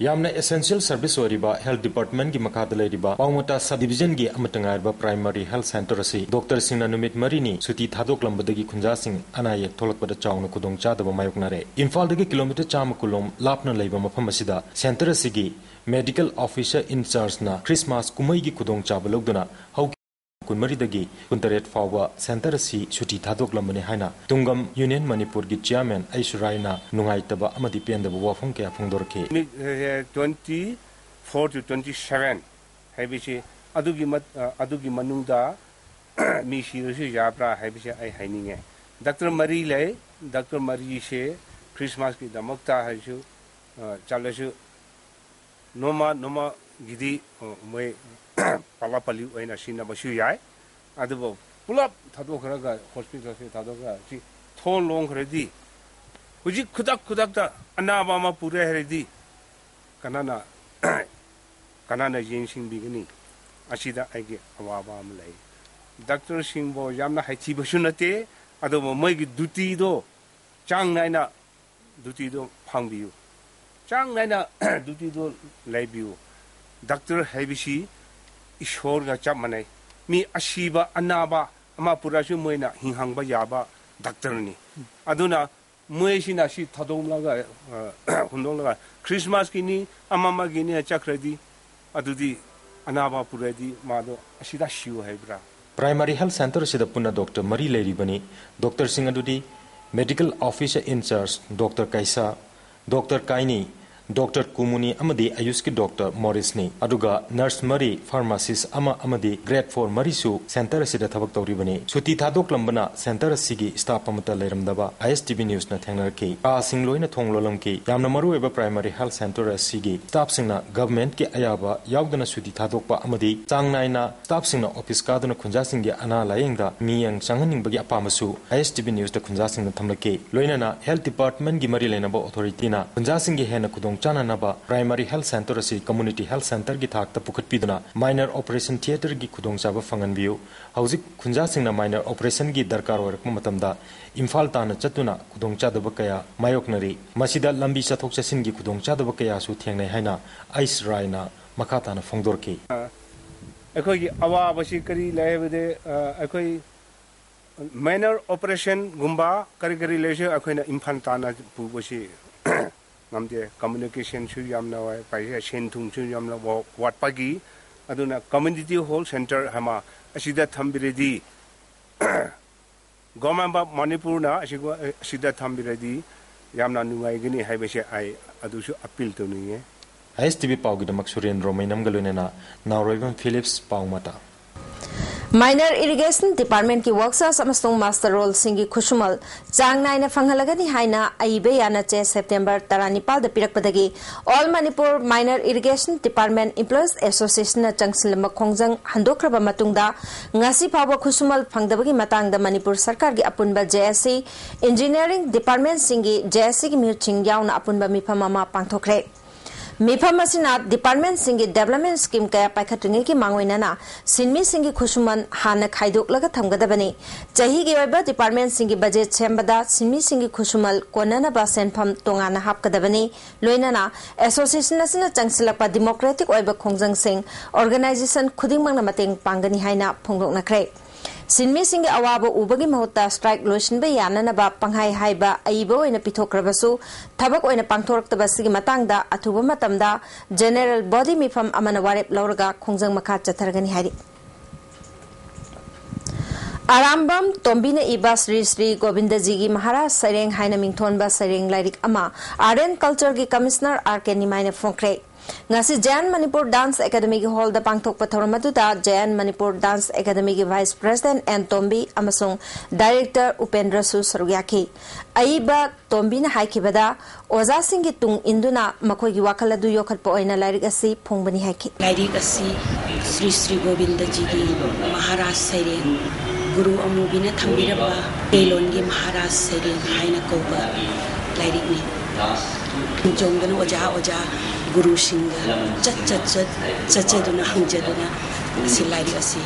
ꯌꯥꯝꯅ essential service ꯑꯣꯏꯔꯤꯕ Health Departmentꯀꯤ ꯃꯈꯥꯗ ꯂꯩꯔꯤꯕ ꯄꯥꯎꯃꯥꯇꯥ Subdivisionꯒꯤ ꯑꯃꯠꯇ ꯉꯥꯏꯔꯕ Primary Health Centre ꯑꯁꯤ doctorꯁꯤꯡꯅ ꯅꯨꯃꯤꯠ ꯃꯔꯤꯅꯤ ꯁꯨꯇꯤ ꯊꯥꯗꯣꯛꯂꯝꯕꯗꯒꯤ ꯈꯨꯟꯖꯥꯁꯤꯡ ꯑꯅꯥ ꯑꯌꯦꯛ ꯊꯣꯛꯂꯛꯄꯗ ꯆꯥꯎꯅ ꯈꯨꯗꯣꯡꯆꯥꯗꯕ ꯃꯥꯌꯣꯛꯅꯔꯦ꯫ ꯏꯝꯐꯥꯜꯗꯒꯤ kilometre ꯆꯥꯝꯃ ꯀꯨꯟꯂꯣꯝ ꯂꯥꯞꯅ ꯂꯩꯕ ꯃꯐꯝ ꯑꯁꯤꯗ centre ꯑꯁꯤꯒꯤ Medical Officer in Chargeꯅ Christmas ꯀꯨꯝꯍꯩꯒꯤ ꯈꯨꯗꯣꯡꯆꯥꯕ ꯂꯧꯗꯨꯅ ꯍꯧꯈꯤꯕ ꯀꯨꯟꯃꯔꯤꯗꯒꯤ ꯀꯨꯟꯇꯔꯦꯠ ꯐꯥꯎꯕ centre ꯑꯁꯤ ꯁꯨꯇꯤ ꯊꯥꯗꯣꯛꯂꯝꯕꯅꯤ ꯍꯥꯏꯅ ꯇꯨꯡꯒꯝ Union ꯃꯅꯤꯄꯨꯔꯒꯤ Chairman ꯑꯩꯁꯨ ꯔꯥꯏꯅ ꯅꯨꯡꯉꯥꯏꯇꯕ ꯑꯃꯗꯤ ꯄꯦꯟꯗꯕ ꯋꯥꯐꯝ ꯀꯌꯥ ꯐꯣꯡꯗꯣꯔꯛꯈꯤ꯫ ꯅꯨꯃꯤꯠ, ꯑꯦ, twenty four to twenty seven ꯍꯥꯏꯕꯁꯤ ꯑꯗꯨꯒꯤ ꯃꯠ-, ꯑ, ꯑꯗꯨꯒꯤ ꯃꯅꯨꯡꯗ ꯃꯤ ꯁꯤꯔꯁꯨ ꯌꯥꯕ꯭ꯔꯥ ꯍꯥꯏꯕꯁꯦ ꯑꯩ ꯍꯥꯏꯅꯤꯡꯉꯦ꯫ Doctor ꯃꯔꯤ ꯂꯩ꯫ Doctor ꯃꯔꯤꯁꯦ Christmasꯀꯤꯗꯃꯛꯇ ꯍꯥꯏꯔꯁꯨ, ꯑ, ꯆꯠꯂꯁꯨ ꯅꯣꯡꯃ ꯅꯣꯡꯃꯒꯤꯗꯤ, ꯑ, ꯃꯣꯏ ꯄꯂꯥ ꯄꯂꯤ ꯑꯣꯏꯅ ꯁꯤꯟꯅꯕꯁꯨ ꯌꯥꯏ꯫ ꯑꯗꯨꯕꯨ ꯄꯨꯂꯞ ꯊꯥꯗꯣꯛꯈ꯭ꯔꯒ, hospitalꯁꯦ ꯊꯥꯗꯣꯛꯈ꯭ꯔꯒ ꯁꯤ ꯊꯣꯡ ꯂꯣꯟꯈ꯭ꯔꯗꯤ, ꯍꯧꯖꯤꯛ ꯈꯨꯗꯛ ꯈꯨꯗꯛꯇ ꯑꯅꯥꯕ ꯑꯃ ꯄꯨꯔꯦ ꯍꯥꯏꯔꯗꯤ ꯀꯅꯥꯅ, ꯀꯅꯥꯅ ꯌꯦꯡꯁꯤꯟꯕꯤꯒꯅꯤ? ꯑꯁꯤꯗ ꯑꯩꯒꯤ ꯑꯋꯥꯕ ꯑꯃ ꯂꯩ꯫ Doctorꯁꯤꯡꯕꯨ ꯌꯥꯝꯅ ꯍꯥꯏꯊꯤꯕꯁꯨ ꯅꯠꯇꯦ, ꯑꯗꯨꯕꯨ ꯃꯣꯏꯒꯤ dutyꯗꯣ ꯆꯥꯡ ꯅꯥꯏꯅ dutyꯗꯣ ꯐꯪꯕꯤꯌꯨ꯫ ꯆꯥꯡ ꯅꯥꯏꯅ dutyꯗꯣ ꯂꯩꯕꯤꯌꯨ꯫ Doctor ꯍꯥꯏꯕꯁꯤ ꯏꯁꯣꯔꯒ ꯆꯞ ꯃꯥꯟꯅꯩ꯫ ꯃꯤ ꯑꯁꯤꯕ, ꯑꯅꯥꯕ ꯑꯃ ꯄꯨꯔꯛꯑꯁꯨ ꯃꯣꯏꯅ ꯍꯤꯡꯍꯟꯕ ꯌꯥꯕ doctorꯅꯤ꯫ ꯑꯗꯨꯅ ꯃꯣꯏꯁꯤꯅ ꯁꯤ ꯊꯥꯗꯣꯛꯂꯒ, ꯑ, ꯍꯨꯟꯗꯣꯛꯂꯒ Christmasꯀꯤꯅꯤ, ꯑꯃ ꯑꯃꯒꯤꯅꯤ ꯆꯠꯈ꯭ꯔꯗꯤ, ꯑꯗꯨꯗꯤ ꯑꯅꯥꯕ ꯄꯨꯔꯗꯤ ꯃꯥꯗꯣ ꯑꯁꯤꯗ ꯁꯤꯌꯨ ꯍꯥꯏꯕ꯭ꯔꯥ? Primary Health Centre ꯑꯁꯤꯗ ꯄꯨꯟꯅ doctor ꯃꯔꯤ ꯂꯩꯔꯤꯕꯅꯤ꯫ Doctorꯁꯤꯡ ꯑꯗꯨꯗꯤ Medical Officer in Charge Doctor ꯀꯩꯁꯥ, Doctor ꯀꯥꯏꯅꯤ, ꯗꯣꯛꯇꯔ ꯀꯨꯃꯨꯅꯤ ꯑꯃꯗꯤ ꯑꯌꯨꯁꯀꯤ ꯗꯣꯛꯇꯔ ꯃꯣꯔꯤꯁꯅꯤ꯫ ꯑꯗꯨꯒ ꯅꯔꯁ ꯃꯔꯤ, ꯐꯥꯔꯃꯥꯁꯤꯁ ꯑꯃ ꯑꯃꯗꯤ ꯒ꯭ꯔꯦꯗ ꯐꯣꯔ ꯃꯔꯤꯁꯨ ꯁꯦꯟꯇꯔ ꯑꯁꯤꯗ ꯊꯕꯛ ꯇꯧꯔꯤꯕꯅꯤ꯫ ꯁꯨꯇꯤ ꯊꯥꯗꯣꯛꯂꯝꯕꯅ ꯁꯦꯟꯇꯔ ꯑꯁꯤꯒꯤ ꯁ꯭ꯇꯥꯐ ꯑꯃꯠꯇ ꯂꯩꯔꯝꯗꯕ ꯑꯥꯏ ꯑꯦꯁ ꯇꯤ ꯚꯤ ꯅ꯭ꯌꯨꯁꯅ ꯊꯦꯡꯅꯔꯛꯈꯤ꯫ ꯀꯥꯁꯤꯡ ꯂꯣꯏꯅ ꯊꯣꯡ ꯂꯣꯜꯂꯝꯈꯤ꯫ ꯌꯥꯝꯅ ꯃꯔꯨꯑꯣꯏꯕ ꯄ꯭ꯔꯥꯏꯃꯔꯤ ꯍꯦꯜꯊ ꯁꯦꯟꯇꯔ ꯑꯁꯤꯒꯤ ꯁ꯭ꯇꯥꯐꯁꯤꯡꯅ ꯒꯚꯔꯟꯃꯦꯟꯠꯀꯤ ꯑꯌꯥꯕ ꯌꯥꯎꯗꯅ ꯁꯨꯇꯤ ꯊꯥꯗꯣꯛꯄ ꯑꯃꯗꯤ ꯆꯥꯡ ꯅꯥꯏꯅ ꯁ꯭ꯇꯥꯐꯁꯤꯡꯅ ꯑꯣꯐꯤꯁ ꯀꯥꯗꯨꯅ ꯈꯨꯟꯖꯥꯁꯤꯡꯒꯤ ꯑꯅꯥ ꯂꯥꯌꯦꯡꯗ ꯃꯤꯠꯌꯦꯡ ꯆꯪꯍꯟꯅꯤꯡꯕꯒꯤ ꯑꯄꯥꯝꯕꯁꯨ ꯑꯥꯏ ꯑꯦꯁ ꯇꯤ ꯚꯤ ꯅ꯭ꯌꯨꯁꯇ ꯈꯨꯟꯖꯥꯁꯤꯡꯅ ꯊꯝꯂꯛꯈꯤ꯫ ꯂꯣꯏꯅꯅ ꯍꯦꯜꯊ ꯗꯤꯄꯥꯔꯠꯃꯦꯟꯠꯀꯤ ꯃꯔꯤ ꯂꯩꯅꯕ ꯑꯣꯊꯣꯔꯤꯇꯤꯅ ꯈꯨꯟꯖꯥꯁꯤꯡꯒꯤ ꯍꯦꯟꯅ ꯈꯨꯗꯣꯡ ꯆꯥꯅꯅꯕ ꯄ꯭ꯔꯥꯏꯃꯔꯤ ꯍꯦꯜꯊ ꯁꯦꯟꯇꯔ ꯑꯁꯤ ꯀꯝꯃ꯭ꯌꯨꯅꯤꯇꯤ ꯍꯦꯜꯊ ꯁꯦꯟꯇꯔꯒꯤ ꯊꯥꯛꯇ ꯄꯨꯈꯠꯄꯤꯗꯨꯅ ꯃꯥꯏꯅꯔ ꯑꯣꯄꯔꯦꯁꯟ ꯊꯤꯌꯦꯇꯔꯒꯤ ꯈꯨꯗꯣꯡꯆꯥꯕ ꯐꯪꯍꯟꯕꯤꯌꯨ꯫ ꯍꯧꯖꯤꯛ ꯈꯨꯟꯖꯥꯁꯤꯡꯅ ꯃꯥꯏꯅꯔ ꯑꯣꯄꯔꯦꯁꯟꯒꯤ ꯗꯔꯀꯥꯔ ꯑꯣꯏꯔꯛꯄ ꯃꯇꯝꯗ ꯏꯝꯐꯥꯜ ꯇꯥꯟꯅ ꯆꯠꯇꯨꯅ ꯈꯨꯗꯣꯡꯆꯥꯗꯕ ꯀꯌꯥ ꯃꯥꯌꯣꯛꯅꯔꯤ꯫ ꯃꯁꯤꯗ ꯂꯝꯕꯤ ꯆꯠꯊꯣꯛ ꯆꯠꯁꯤꯟꯒꯤ ꯈꯨꯗꯣꯡꯆꯥꯗꯕ ꯀꯌꯥꯁꯨ ꯊꯦꯡꯅꯩ ꯍꯥꯏꯅ ꯑꯩꯁ ꯔꯥꯏꯅ ꯃꯈꯥ ꯇꯥꯅ ꯐꯣꯡꯗꯣꯔꯛꯈꯤ꯫ ꯑꯩꯈꯣꯏꯒꯤ ꯑꯋꯥꯕꯁꯤ ꯀꯔꯤ ꯂꯩ ꯍꯥꯏꯕꯗꯤ, ꯑ, ꯑꯩꯈꯣꯏ ꯃꯥꯏꯅꯔ ꯑꯣꯄꯔꯦꯁꯟꯒꯨꯝꯕ ꯀꯔꯤ ꯀꯔꯤ ꯂꯩꯔꯁꯨ ꯑꯩꯈꯣꯏꯅ ꯏꯝꯐꯥꯜ ꯇꯥꯟꯅ ꯄꯨꯕꯁꯤ ꯉꯝꯗꯦ꯫ ꯀꯝꯃ꯭ꯌꯨꯅꯤꯀꯦꯁꯟꯁꯨ ꯌꯥꯝꯅ ꯋꯥꯏ, ꯄꯩꯁꯥ, ꯁꯦꯟ ꯊꯨꯝꯁꯨ ꯌꯥꯝꯅ ꯋꯥ-, ꯋꯥꯠꯄꯒꯤ꯫ ꯑꯗꯨꯅ ꯀꯝꯃ꯭ꯌꯨꯅꯤꯇꯤ ꯍꯦꯜꯊ ꯁꯦꯟꯇꯔ ꯑꯃ ꯑꯁꯤꯗ ꯊꯝꯕꯤꯔꯗꯤ Government of ꯃꯅꯤꯄꯨꯔꯅ ꯑꯁꯤꯒꯨ-, ꯑꯁꯤꯗ ꯊꯝꯕꯤꯔꯗꯤ ꯌꯥꯝꯅ ꯅꯨꯡꯉꯥꯏꯒꯅꯤ ꯍꯥꯏꯕꯁꯦ ꯑꯩ ꯑꯗꯨꯁꯨ ꯑꯄꯤꯜ ꯇꯧꯅꯤꯡꯉꯦ꯫ ꯑꯥꯏ ꯑꯦꯁ ꯇꯤ ꯚꯤ ꯄꯥꯎꯒꯤꯗꯃꯛ ꯁꯨꯔꯦꯟꯗ꯭ꯔꯣ ꯃꯩꯅꯝꯒ ꯂꯣꯏꯅꯅ ꯅꯥꯎꯔꯣꯏꯕꯝ ꯐꯤꯂꯤꯞꯁ, ꯄꯥꯎꯃꯇꯥ꯫ ꯃꯥꯏꯅꯔ ꯏꯔꯤꯒꯦꯁꯟ ꯗꯤꯄꯥꯔꯠꯃꯦꯟꯠꯀꯤ ꯋꯥꯔꯛꯁꯣꯞ ꯑꯃꯁꯨꯡ ꯃꯥꯁꯇꯔ ꯔꯣꯜꯁꯤꯡꯒꯤ ꯈꯨꯠꯁꯨꯃꯜ ꯆꯥꯡ ꯅꯥꯏꯅ ꯐꯪꯍꯜꯂꯒꯅꯤ ꯍꯥꯏꯅ ꯑꯏꯕ ꯌꯥꯅꯆꯦ ꯁꯦꯞꯇꯦꯝꯕꯔ ꯇꯔꯥꯅꯤꯄꯥꯜꯗ ꯄꯤꯔꯛꯄꯗꯒꯤ all Manipur minor irrigation department employees ꯑꯦꯁꯣꯁꯤꯌꯦꯁꯟꯅ ꯆꯪꯁꯤꯜꯂꯝꯕ ꯈꯣꯡꯖꯪ ꯍꯟꯗꯣꯛꯈ꯭ꯔꯕ ꯃꯇꯨꯡꯗ ꯉꯁꯤ ꯐꯥꯎꯕ ꯈꯨꯠꯁꯨꯃꯜ ꯐꯪꯗꯕꯒꯤ ꯃꯇꯥꯡꯗ ꯃꯅꯤꯄꯨꯔ ꯁꯔꯀꯥꯔꯒꯤ ꯑꯄꯨꯟꯕ J S C, engineering ꯗꯤꯄꯥꯔꯠꯃꯦꯟꯠꯁꯤꯡꯒꯤ J ꯑꯦꯁ ꯁꯤꯒꯤ ꯃꯤꯍꯨꯠꯁꯤꯡ ꯌꯥꯎꯅ ꯑꯄꯨꯟꯕ ꯃꯤꯐꯝ ꯑꯃ ꯄꯥꯡꯊꯣꯛꯈ꯭ꯔꯦ꯫ ꯃꯤꯐꯝ ꯑꯁꯤꯅ ꯗꯤꯄꯥꯔꯠꯃꯦꯟꯠꯁꯤꯡꯒꯤ ꯗꯦꯕꯂꯞꯃꯦꯟꯠ ꯁ꯭ꯀꯤꯝ ꯀꯌꯥ ꯄꯥꯏꯈꯠꯇ꯭ꯔꯤꯉꯩꯒꯤ ꯃꯥꯡꯑꯣꯏꯅꯅ ꯁꯤꯟꯃꯤꯁꯤꯡꯒꯤ ꯈꯨꯠꯁꯨꯃꯟ ꯍꯥꯟꯅ ꯈꯥꯏꯗꯣꯛꯂꯒ ꯊꯝꯒꯗꯕꯅꯤ꯫ ꯆꯍꯤꯒꯤ ꯑꯣꯏꯕ ꯗꯤꯄꯥꯔꯠꯃꯦꯟꯠꯁꯤꯡꯒꯤ ꯕꯖꯦꯠ ꯁꯦꯝꯕꯗ ꯁꯤꯟꯃꯤꯁꯤꯡꯒꯤ ꯈꯨꯠꯁꯨꯃꯜ ꯀꯣꯟꯅꯅꯕ ꯁꯦꯟꯐꯝ ꯇꯣꯉꯥꯟꯅ ꯍꯥꯞꯀꯗꯕꯅꯤ꯫ ꯂꯣꯏꯅꯅ ꯑꯦꯁꯣꯁꯤꯌꯦꯁꯟ ꯑꯁꯤꯅ ꯆꯪꯁꯤꯜꯂꯛꯄ ꯗꯤꯃꯣꯀ꯭ꯔꯦꯇꯤꯛ ꯑꯣꯏꯕ ꯈꯣꯡꯖꯪꯁꯤꯡ ꯑꯣꯔꯒꯅꯥꯏꯖꯦꯁꯟ ꯈꯨꯗꯤꯡꯃꯛꯅ ꯃꯇꯦꯡ ꯄꯥꯡꯒꯅꯤ ꯍꯥꯏꯅ ꯐꯣꯡꯗꯣꯛꯅꯈ꯭ꯔꯦ꯫ ꯁꯤꯟꯃꯤꯁꯤꯡꯒꯤ ꯑꯋꯥꯕ ꯎꯕꯒꯤ ꯃꯍꯨꯠꯇ ꯁ꯭ꯇ꯭ꯔꯥꯏꯛ ꯂꯣꯏꯁꯤꯟꯕ ꯌꯥꯅꯅꯕ ꯄꯪꯍꯥꯏ ꯍꯥꯏꯕ ꯑꯏꯕ ꯑꯣꯏꯅ ꯄꯤꯊꯣꯛꯈ꯭ꯔꯕꯁꯨ, ꯊꯕꯛ ꯑꯣꯏꯅ ꯄꯥꯡꯊꯣꯔꯛꯇꯕ ꯑꯁꯤꯒꯤ ꯃꯇꯥꯡꯗ ꯑꯊꯨꯕ ꯃꯇꯝꯗ ꯖꯦꯅꯦꯔꯦꯜ ꯕꯣꯗꯤ ꯃꯤꯐꯝ ꯑꯃꯅ ꯋꯥꯔꯦꯞ ꯂꯧꯔꯒ ꯈꯣꯡꯖꯪ ꯃꯈꯥ ꯆꯠꯊꯔꯒꯅꯤ ꯍꯥꯏꯔꯤ꯫ ꯑꯔꯥꯝꯕꯝ ꯇꯣꯝꯕꯤꯅ ꯏꯕ ꯁ꯭ꯔꯤ ꯁ꯭ꯔꯤ ꯒꯣꯕꯤꯟꯗꯖꯤꯒꯤ ꯃꯍꯥꯔꯥꯖ ꯁꯩꯔꯦꯡ ꯍꯥꯏꯅ ꯃꯤꯡꯊꯣꯟꯕ ꯁꯩꯔꯦꯡ ꯂꯥꯏꯔꯤꯛ ꯑꯃ Art and Cultureꯒꯤ Commissioner R K ꯅꯤꯃꯥꯏꯅ ꯐꯣꯡꯈ꯭ꯔꯦ꯫ ꯉꯁꯤ Jayan Manipur Dance Academyꯒꯤ hallꯗ ꯄꯥꯡꯊꯣꯛꯄ ꯊꯧꯔꯝ ꯑꯗꯨꯗ Jayan Manipur Dance Academyꯒꯤ Vice President N ꯇꯣꯝꯕꯤ ꯑꯃꯁꯨꯡ Director ꯎꯄꯦꯟꯗ꯭ꯔꯁꯨ ꯁꯔꯨꯛ ꯌꯥꯈꯤ꯫ ꯑꯏꯕ ꯇꯣꯝꯕꯤꯅ ꯍꯥꯏꯈꯤꯕꯗ, ꯑꯣꯖꯥꯁꯤꯡꯒꯤ ꯇꯨꯡ ꯏꯟꯗꯨꯅ ꯃꯈꯣꯏꯒꯤ ꯋꯥꯈꯜ ꯑꯗꯨ ꯌꯣꯛꯈꯠꯄ ꯑꯣꯏꯅ ꯂꯥꯏꯔꯤꯛ ꯑꯁꯤ ꯐꯣꯡꯕꯅꯤ ꯍꯥꯏꯈꯤ꯫ ꯂꯥꯏꯔꯤꯛ ꯑꯁꯤ ꯁ꯭ꯔꯤ ꯁ꯭ꯔꯤ ꯒꯣꯕꯤꯟꯗꯖꯤꯒꯤ ꯃꯍꯥꯔꯥꯖ ꯁꯩꯔꯦꯡ, ꯒꯨꯔꯨ ꯑꯃꯨꯕꯤꯅ ꯊꯝꯕꯤꯔꯝꯕ ꯃꯩꯇꯩꯂꯣꯟꯒꯤ ꯃꯍꯥꯔꯥꯖ ꯁꯩꯔꯦꯡ ꯍꯥꯏꯅ ꯀꯧꯕ ꯂꯥꯏꯔꯤꯛꯅꯤ꯫ ꯆꯣꯡꯗꯅ ꯑꯣꯖꯥ ꯑꯣꯖꯥ ꯒꯨꯔꯨꯁꯤꯡꯒ ꯆꯠ ꯆꯠ ꯆꯠ ꯆꯠꯆꯗꯨꯅ ꯍꯪꯖꯗꯨꯅ ꯑꯁꯤ ꯂꯥꯏꯔꯤꯛ ꯑꯁꯤ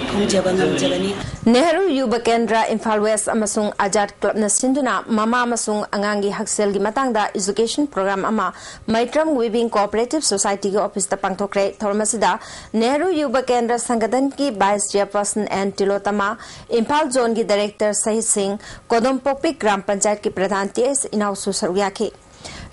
ꯐꯣꯡꯖꯕ ꯉꯝꯖꯕꯅꯤ꯫ ꯅꯦꯍꯔꯨ ꯌꯨꯕ ꯀꯦꯟꯗ꯭ꯔ ꯏꯝꯐꯥꯜ ꯋꯦꯁ ꯑꯃꯁꯨꯡ ꯑꯖꯥꯗ ꯀ꯭ꯂꯕꯅ ꯁꯤꯟꯗꯨꯅ ꯃꯃꯥ ꯑꯃꯁꯨꯡ ꯑꯉꯥꯡꯒꯤ ꯍꯛꯁꯦꯜꯒꯤ ꯃꯇꯥꯡꯗ education program ꯑꯃ ꯃꯩꯇ꯭ꯔꯝ Weaving Cooperative Societyꯒꯤ officeꯇ ꯄꯥꯡꯊꯣꯛꯈ꯭ꯔꯦ꯫ ꯊꯧꯔꯝ ꯑꯁꯤꯗ ꯅꯦꯍꯔꯨ ꯌꯨꯕ ꯀꯦꯟꯗ꯭ꯔ ꯁꯪꯒꯊꯟꯒꯤ Vice Chairperson N ꯇꯤꯂꯣꯇꯃꯥ, Imphal zoneꯒꯤ director ꯁꯍꯤꯠ ꯁꯤꯡ, ꯀꯣꯗꯣꯝꯄꯣꯛꯄꯤ ꯒ꯭ꯔꯥꯝ ꯄꯟꯆꯥꯌꯠꯀꯤ ꯄ꯭ꯔꯙꯥꯟ ꯇꯤ ꯑꯦꯁ ꯏꯅꯥꯎꯁꯨ ꯁꯔꯨꯛ ꯌꯥꯈꯤ꯫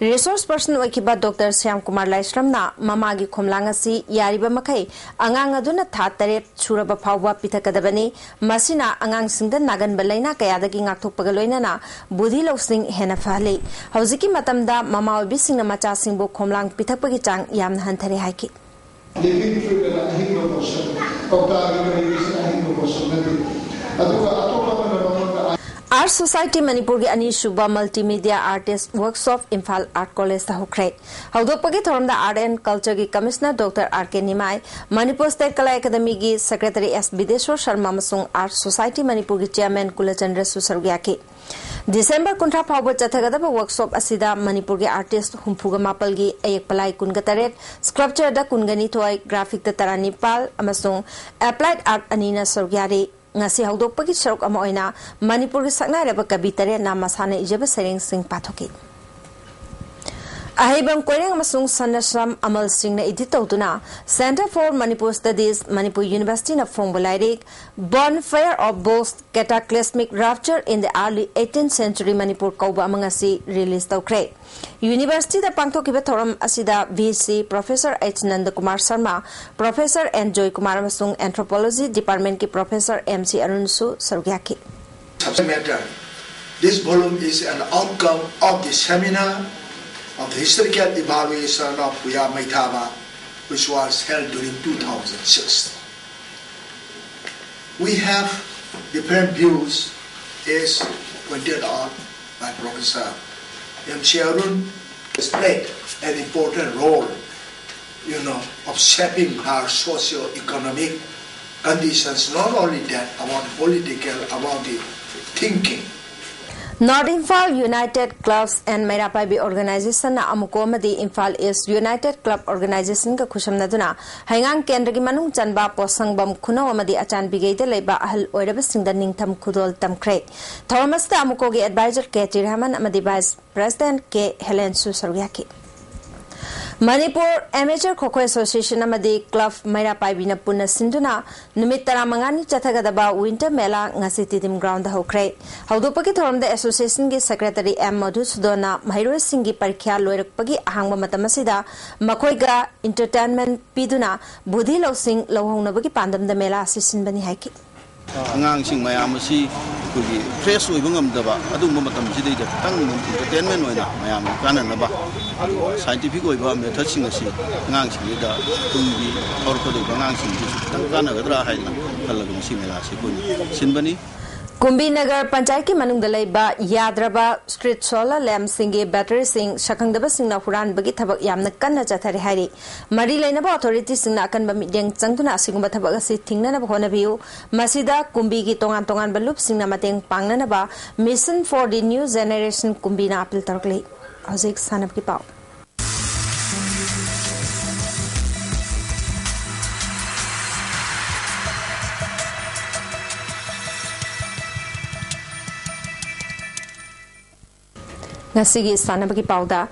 Resource person ꯑꯣꯏꯈꯤꯕ ꯗꯣꯛꯇꯔ ꯁ꯭ꯌꯥꯝ ꯀꯨꯃꯥꯔ ꯂꯥꯏꯁ꯭ꯔꯝꯅ ꯃꯃꯥꯒꯤ ꯈꯣꯝꯂꯥꯡ ꯑꯁꯤ ꯌꯥꯔꯤꯕ ꯃꯈꯩ ꯑꯉꯥꯡ ꯑꯗꯨꯅ ꯊꯥ ꯇꯔꯦꯠ ꯁꯨꯔꯕ ꯐꯥꯎꯕ ꯄꯤꯊꯛꯀꯗꯕꯅꯤ꯫ ꯃꯁꯤꯅ ꯑꯉꯥꯡꯁꯤꯡꯗ ꯅꯥꯒꯟꯕ ꯂꯥꯏꯅꯥ ꯀꯌꯥꯗꯒꯤ ꯉꯥꯛꯊꯣꯛꯄꯒ ꯂꯣꯏꯅꯅ ꯕꯨꯙꯤ ꯂꯧꯁꯤꯡ ꯍꯦꯟꯅ ꯐꯍꯜꯂꯤ꯫ ꯍꯧꯖꯤꯛꯀꯤ ꯃꯇꯝꯗ ꯃꯃꯥ ꯑꯣꯏꯕꯤꯁꯤꯡꯅ ꯃꯆꯥꯁꯤꯡꯕꯨ ꯈꯣꯝꯂꯥꯡ ꯄꯤꯊꯛꯄꯒꯤ ꯆꯥꯡ ꯌꯥꯝꯅ ꯍꯟꯊꯔꯦ ꯍꯥꯏꯈꯤ꯫ Living fruit ꯑꯅ ꯑꯍꯤꯡꯕ ꯄꯣꯠꯁꯛ, ꯀꯧꯇꯥꯒꯤ ꯀꯔꯤꯒꯤꯁꯤꯅ ꯑꯍꯤꯡꯕ ꯄꯣꯠꯁꯛ ꯅꯠꯇꯦ꯫ ꯑꯗꯨꯒ ꯑꯇꯣꯞꯄ ꯑꯃꯅ ꯃꯉꯣꯟꯗ Art Society ꯃꯅꯤꯄꯨꯔꯒꯤ ꯑꯅꯤꯁꯨꯕ multimedia artist workshop Imphal Art Collegeꯇ ꯍꯧꯈ꯭ꯔꯦ꯫ ꯍꯧꯗꯣꯛꯄꯒꯤ ꯊꯧꯔꯝꯗ Art and Cultureꯒꯤ Commissioner doctor R K Nimai, Manipur State Kala ꯑꯦꯀꯥꯗꯃꯤꯒꯤ Secretary ꯑꯦꯁ ꯕꯤꯗꯦꯁꯣꯔ ꯁꯔꯃ ꯑꯃꯁꯨꯡ Art Society ꯃꯅꯤꯄꯨꯔꯒꯤ Chairman ꯀꯨꯂꯆꯟꯗ꯭ꯔꯁꯨ ꯁꯔꯨꯛ ꯌꯥꯈꯤ꯫ ꯗꯤꯁꯦꯝꯕꯔ ꯀꯨꯟꯊ꯭ꯔꯥ ꯐꯥꯎꯕ ꯆꯠꯊꯒꯗꯕ workshop ꯑꯁꯤꯗ ꯃꯅꯤꯄꯨꯔꯒꯤ artist ꯍꯨꯝꯐꯨꯒ ꯃꯥꯄꯜꯒꯤ ꯑꯌꯦꯛꯄ ꯂꯥꯏ ꯀꯨꯟꯒ ꯇꯔꯦꯠ, sculptureꯗ ꯀꯨꯟꯒ ꯅꯤꯊꯣꯏ, graphicꯇ ꯇꯔꯥꯅꯤꯄꯥꯜ ꯑꯃꯁꯨꯡ applied art ꯑꯅꯤꯅ ꯁꯔꯨꯛ ꯌꯥꯔꯤ꯫ ꯉꯁꯤ ꯍꯧꯗꯣꯛꯄꯒꯤ ꯁꯔꯨꯛ ꯑꯃ ꯑꯣꯏꯅ ꯃꯅꯤꯄꯨꯔꯒꯤ ꯁꯛꯅꯥꯏꯔꯕ ꯀꯕꯤ ꯇꯔꯦꯠꯅ ꯃꯁꯥꯅ ꯏꯖꯕ ꯁꯩꯔꯦꯡꯁꯤꯡ ꯄꯥꯊꯣꯛꯈꯤ꯫ ꯑꯍꯩꯕꯝ ꯀꯣꯏꯔꯦꯡ ꯑꯃꯁꯨꯡ ꯁꯅꯥꯁꯝ ꯑꯃꯜ ꯁꯤꯡꯅ edit ꯇꯧꯗꯨꯅ Center for Manipur Studies, Manipur ꯌꯨꯅꯤꯚꯔꯁꯤꯇꯤꯅ ꯐꯣꯡꯕ ꯂꯥꯏꯔꯤꯛ Bonfire of Books, Cataclysmic Rupture in the Early eighteenth Century Manipur ꯀꯧꯕ ꯑꯃ ꯉꯁꯤ release ꯇꯧꯈ꯭ꯔꯦ꯫ ꯌꯨꯅꯤꯚꯔꯁꯤꯇꯤꯗ ꯄꯥꯡꯊꯣꯛꯈꯤꯕ ꯊꯧꯔꯝ ꯑꯁꯤꯗ V C Professor H Nandakumar Sharma, Professor N Joy Kumar ꯑꯃꯁꯨꯡ Anthropology Departmentꯀꯤ Professor M C Arunꯁꯨ ꯁꯔꯨꯛ ꯌꯥꯈꯤ꯫ Subject matter. This volume is an outcome of the seminar of the historical evaluation of Puya Maithaba, which was held during two thousand six. We have different views, as pointed out by Professor M C Arun, has played an important role, you know, of shaping her socio-economic conditions, not only that, about the political, about the thinking. North Imphal United Clubs and Meira Paibi Organization ꯅ ꯑꯃꯨꯀꯣ ꯑꯃꯗꯤ Imphal East United Club Organization ꯒ ꯈꯨꯠꯁꯝꯅꯗꯨꯅ ꯍꯩꯉꯥꯡ ꯀꯦꯟꯗ꯭ꯔꯒꯤ ꯃꯅꯨꯡ ꯆꯟꯕ ꯄꯣꯠꯁꯪꯕꯝ, ꯈꯨꯅꯧ ꯑꯃꯗꯤ ꯑꯆꯥꯟꯕꯤꯒꯩꯗ ꯂꯩꯕ ꯑꯍꯜ ꯑꯣꯏꯔꯕꯁꯤꯡꯗ ꯅꯤꯡꯊꯝ ꯈꯨꯗꯣꯜ ꯇꯝꯈ꯭ꯔꯦ꯫ ꯊꯧꯔꯝ ꯑꯁꯤꯗ ꯑꯃꯨꯀꯣꯒꯤ advisor K ꯇꯤꯔꯍꯃꯟ ꯑꯃꯗꯤ vice president K ꯍꯦꯂꯦꯟꯁꯨ ꯁꯔꯨꯛ ꯌꯥꯈꯤ꯫ Manipur Amateur Kho Kho Association ꯑꯃꯗꯤ Club ꯃꯩꯔꯥ ꯄꯥꯏꯕꯤꯅ ꯄꯨꯟꯅ ꯁꯤꯟꯗꯨꯅ ꯅꯨꯃꯤꯠ ꯇꯔꯥꯃꯉꯥꯅꯤ ꯆꯠꯊꯒꯗꯕ Winter Mela ꯉꯁꯤ ꯇꯤꯗꯤꯝ ground ꯗ ꯍꯧꯈ꯭ꯔꯦ꯫ ꯍꯧꯗꯣꯛꯄꯒꯤ ꯊꯧꯔꯝꯗ association ꯒꯤ secretary M ꯃꯙꯨꯁꯨꯗꯣꯟꯅ ꯃꯍꯩꯔꯣꯏꯁꯤꯡꯒꯤ ꯄꯔꯤꯈ꯭ꯌꯥ ꯂꯣꯏꯔꯛꯄꯒꯤ ꯑꯍꯥꯡꯕ ꯃꯇꯝ ꯑꯁꯤꯗ ꯃꯈꯣꯏꯒ entertainment ꯄꯤꯗꯨꯅ ꯕꯨꯙꯤ ꯂꯧꯁꯤꯡ ꯂꯧꯍꯧꯅꯕꯒꯤ ꯄꯥꯟꯗꯝꯗ ꯃꯦꯂꯥ ꯑꯁꯤ ꯁꯤꯟꯕꯅꯤ ꯍꯥꯏꯈꯤ꯫ ꯑꯉꯥꯡꯁꯤꯡ ꯃꯌꯥꯝ ꯑꯁꯤ ꯑꯩꯈꯣꯏꯒꯤ fresh ꯑꯣꯏꯕ ꯉꯝꯗꯕ ꯑꯗꯨꯒꯨꯝꯕ ꯃꯇꯝꯁꯤꯗꯩꯗ ꯈꯤꯇꯪ entertainment ꯑꯣꯏꯅ ꯃꯌꯥꯝꯒꯤ ꯀꯥꯟꯅꯅꯕ, ꯑꯗꯨꯒ scientific ꯑꯣꯏꯕ methodꯁꯤꯡ ꯑꯁꯤ ꯑꯉꯥꯡꯁꯤꯡꯁꯤꯗ ꯇꯨꯡꯒꯤ ꯍꯧꯔꯛꯀꯗꯧꯔꯤꯕ ꯑꯉꯥꯡꯁꯤꯡꯁꯤꯁꯨ ꯈꯤꯇꯪ ꯀꯥꯟꯅꯒꯗ꯭ꯔꯥ ꯍꯥꯏꯅ ꯈꯜꯂꯒ ꯉꯁꯤ ꯃꯦꯂꯥꯁꯤ ꯑꯩꯈꯣꯏꯅ ꯁꯤꯟꯕꯅꯤ꯫ ꯀꯨꯝꯕꯤ ꯅꯒꯔ ꯄꯟꯆꯥꯌꯠꯀꯤ ꯃꯅꯨꯡꯗ ꯂꯩꯕ ꯌꯥꯗ꯭ꯔꯕ street solar lampꯁꯤꯡꯒꯤ batteryꯁꯤꯡ ꯁꯛꯈꯪꯗꯕꯁꯤꯡꯅ ꯍꯨꯔꯥꯟꯕꯒꯤ ꯊꯕꯛ ꯌꯥꯝꯅ ꯀꯟꯅ ꯆꯠꯊꯔꯤ ꯍꯥꯏꯔꯤ꯫ ꯃꯔꯤ ꯂꯩꯅꯕ authorityꯁꯤꯡꯅ ꯑꯀꯟꯕ ꯃꯤꯠꯌꯦꯡ ꯆꯪꯗꯨꯅ ꯑꯁꯤꯒꯨꯝꯕ ꯊꯕꯛ ꯑꯁꯤ ꯊꯤꯡꯅꯅꯕ ꯍꯣꯠꯅꯕꯤꯌꯨ꯫ ꯃꯁꯤꯗ ꯀꯨꯝꯕꯤꯒꯤ ꯇꯣꯉꯥꯟ ꯇꯣꯉꯥꯟꯕ loopꯁꯤꯡꯅ ꯃꯇꯦꯡ ꯄꯥꯡꯅꯅꯕ Mission for the New Generation ꯀꯨꯝꯕꯤꯅ appeal ꯇꯧꯔꯛꯂꯤ꯫ ꯍꯧꯖꯤꯛ ꯁꯥꯟꯅꯕꯒꯤ ꯄꯥꯎ꯫ ꯉꯁꯤꯒꯤ ꯁꯥꯟꯅꯕꯒꯤ ꯄꯥꯎꯗ,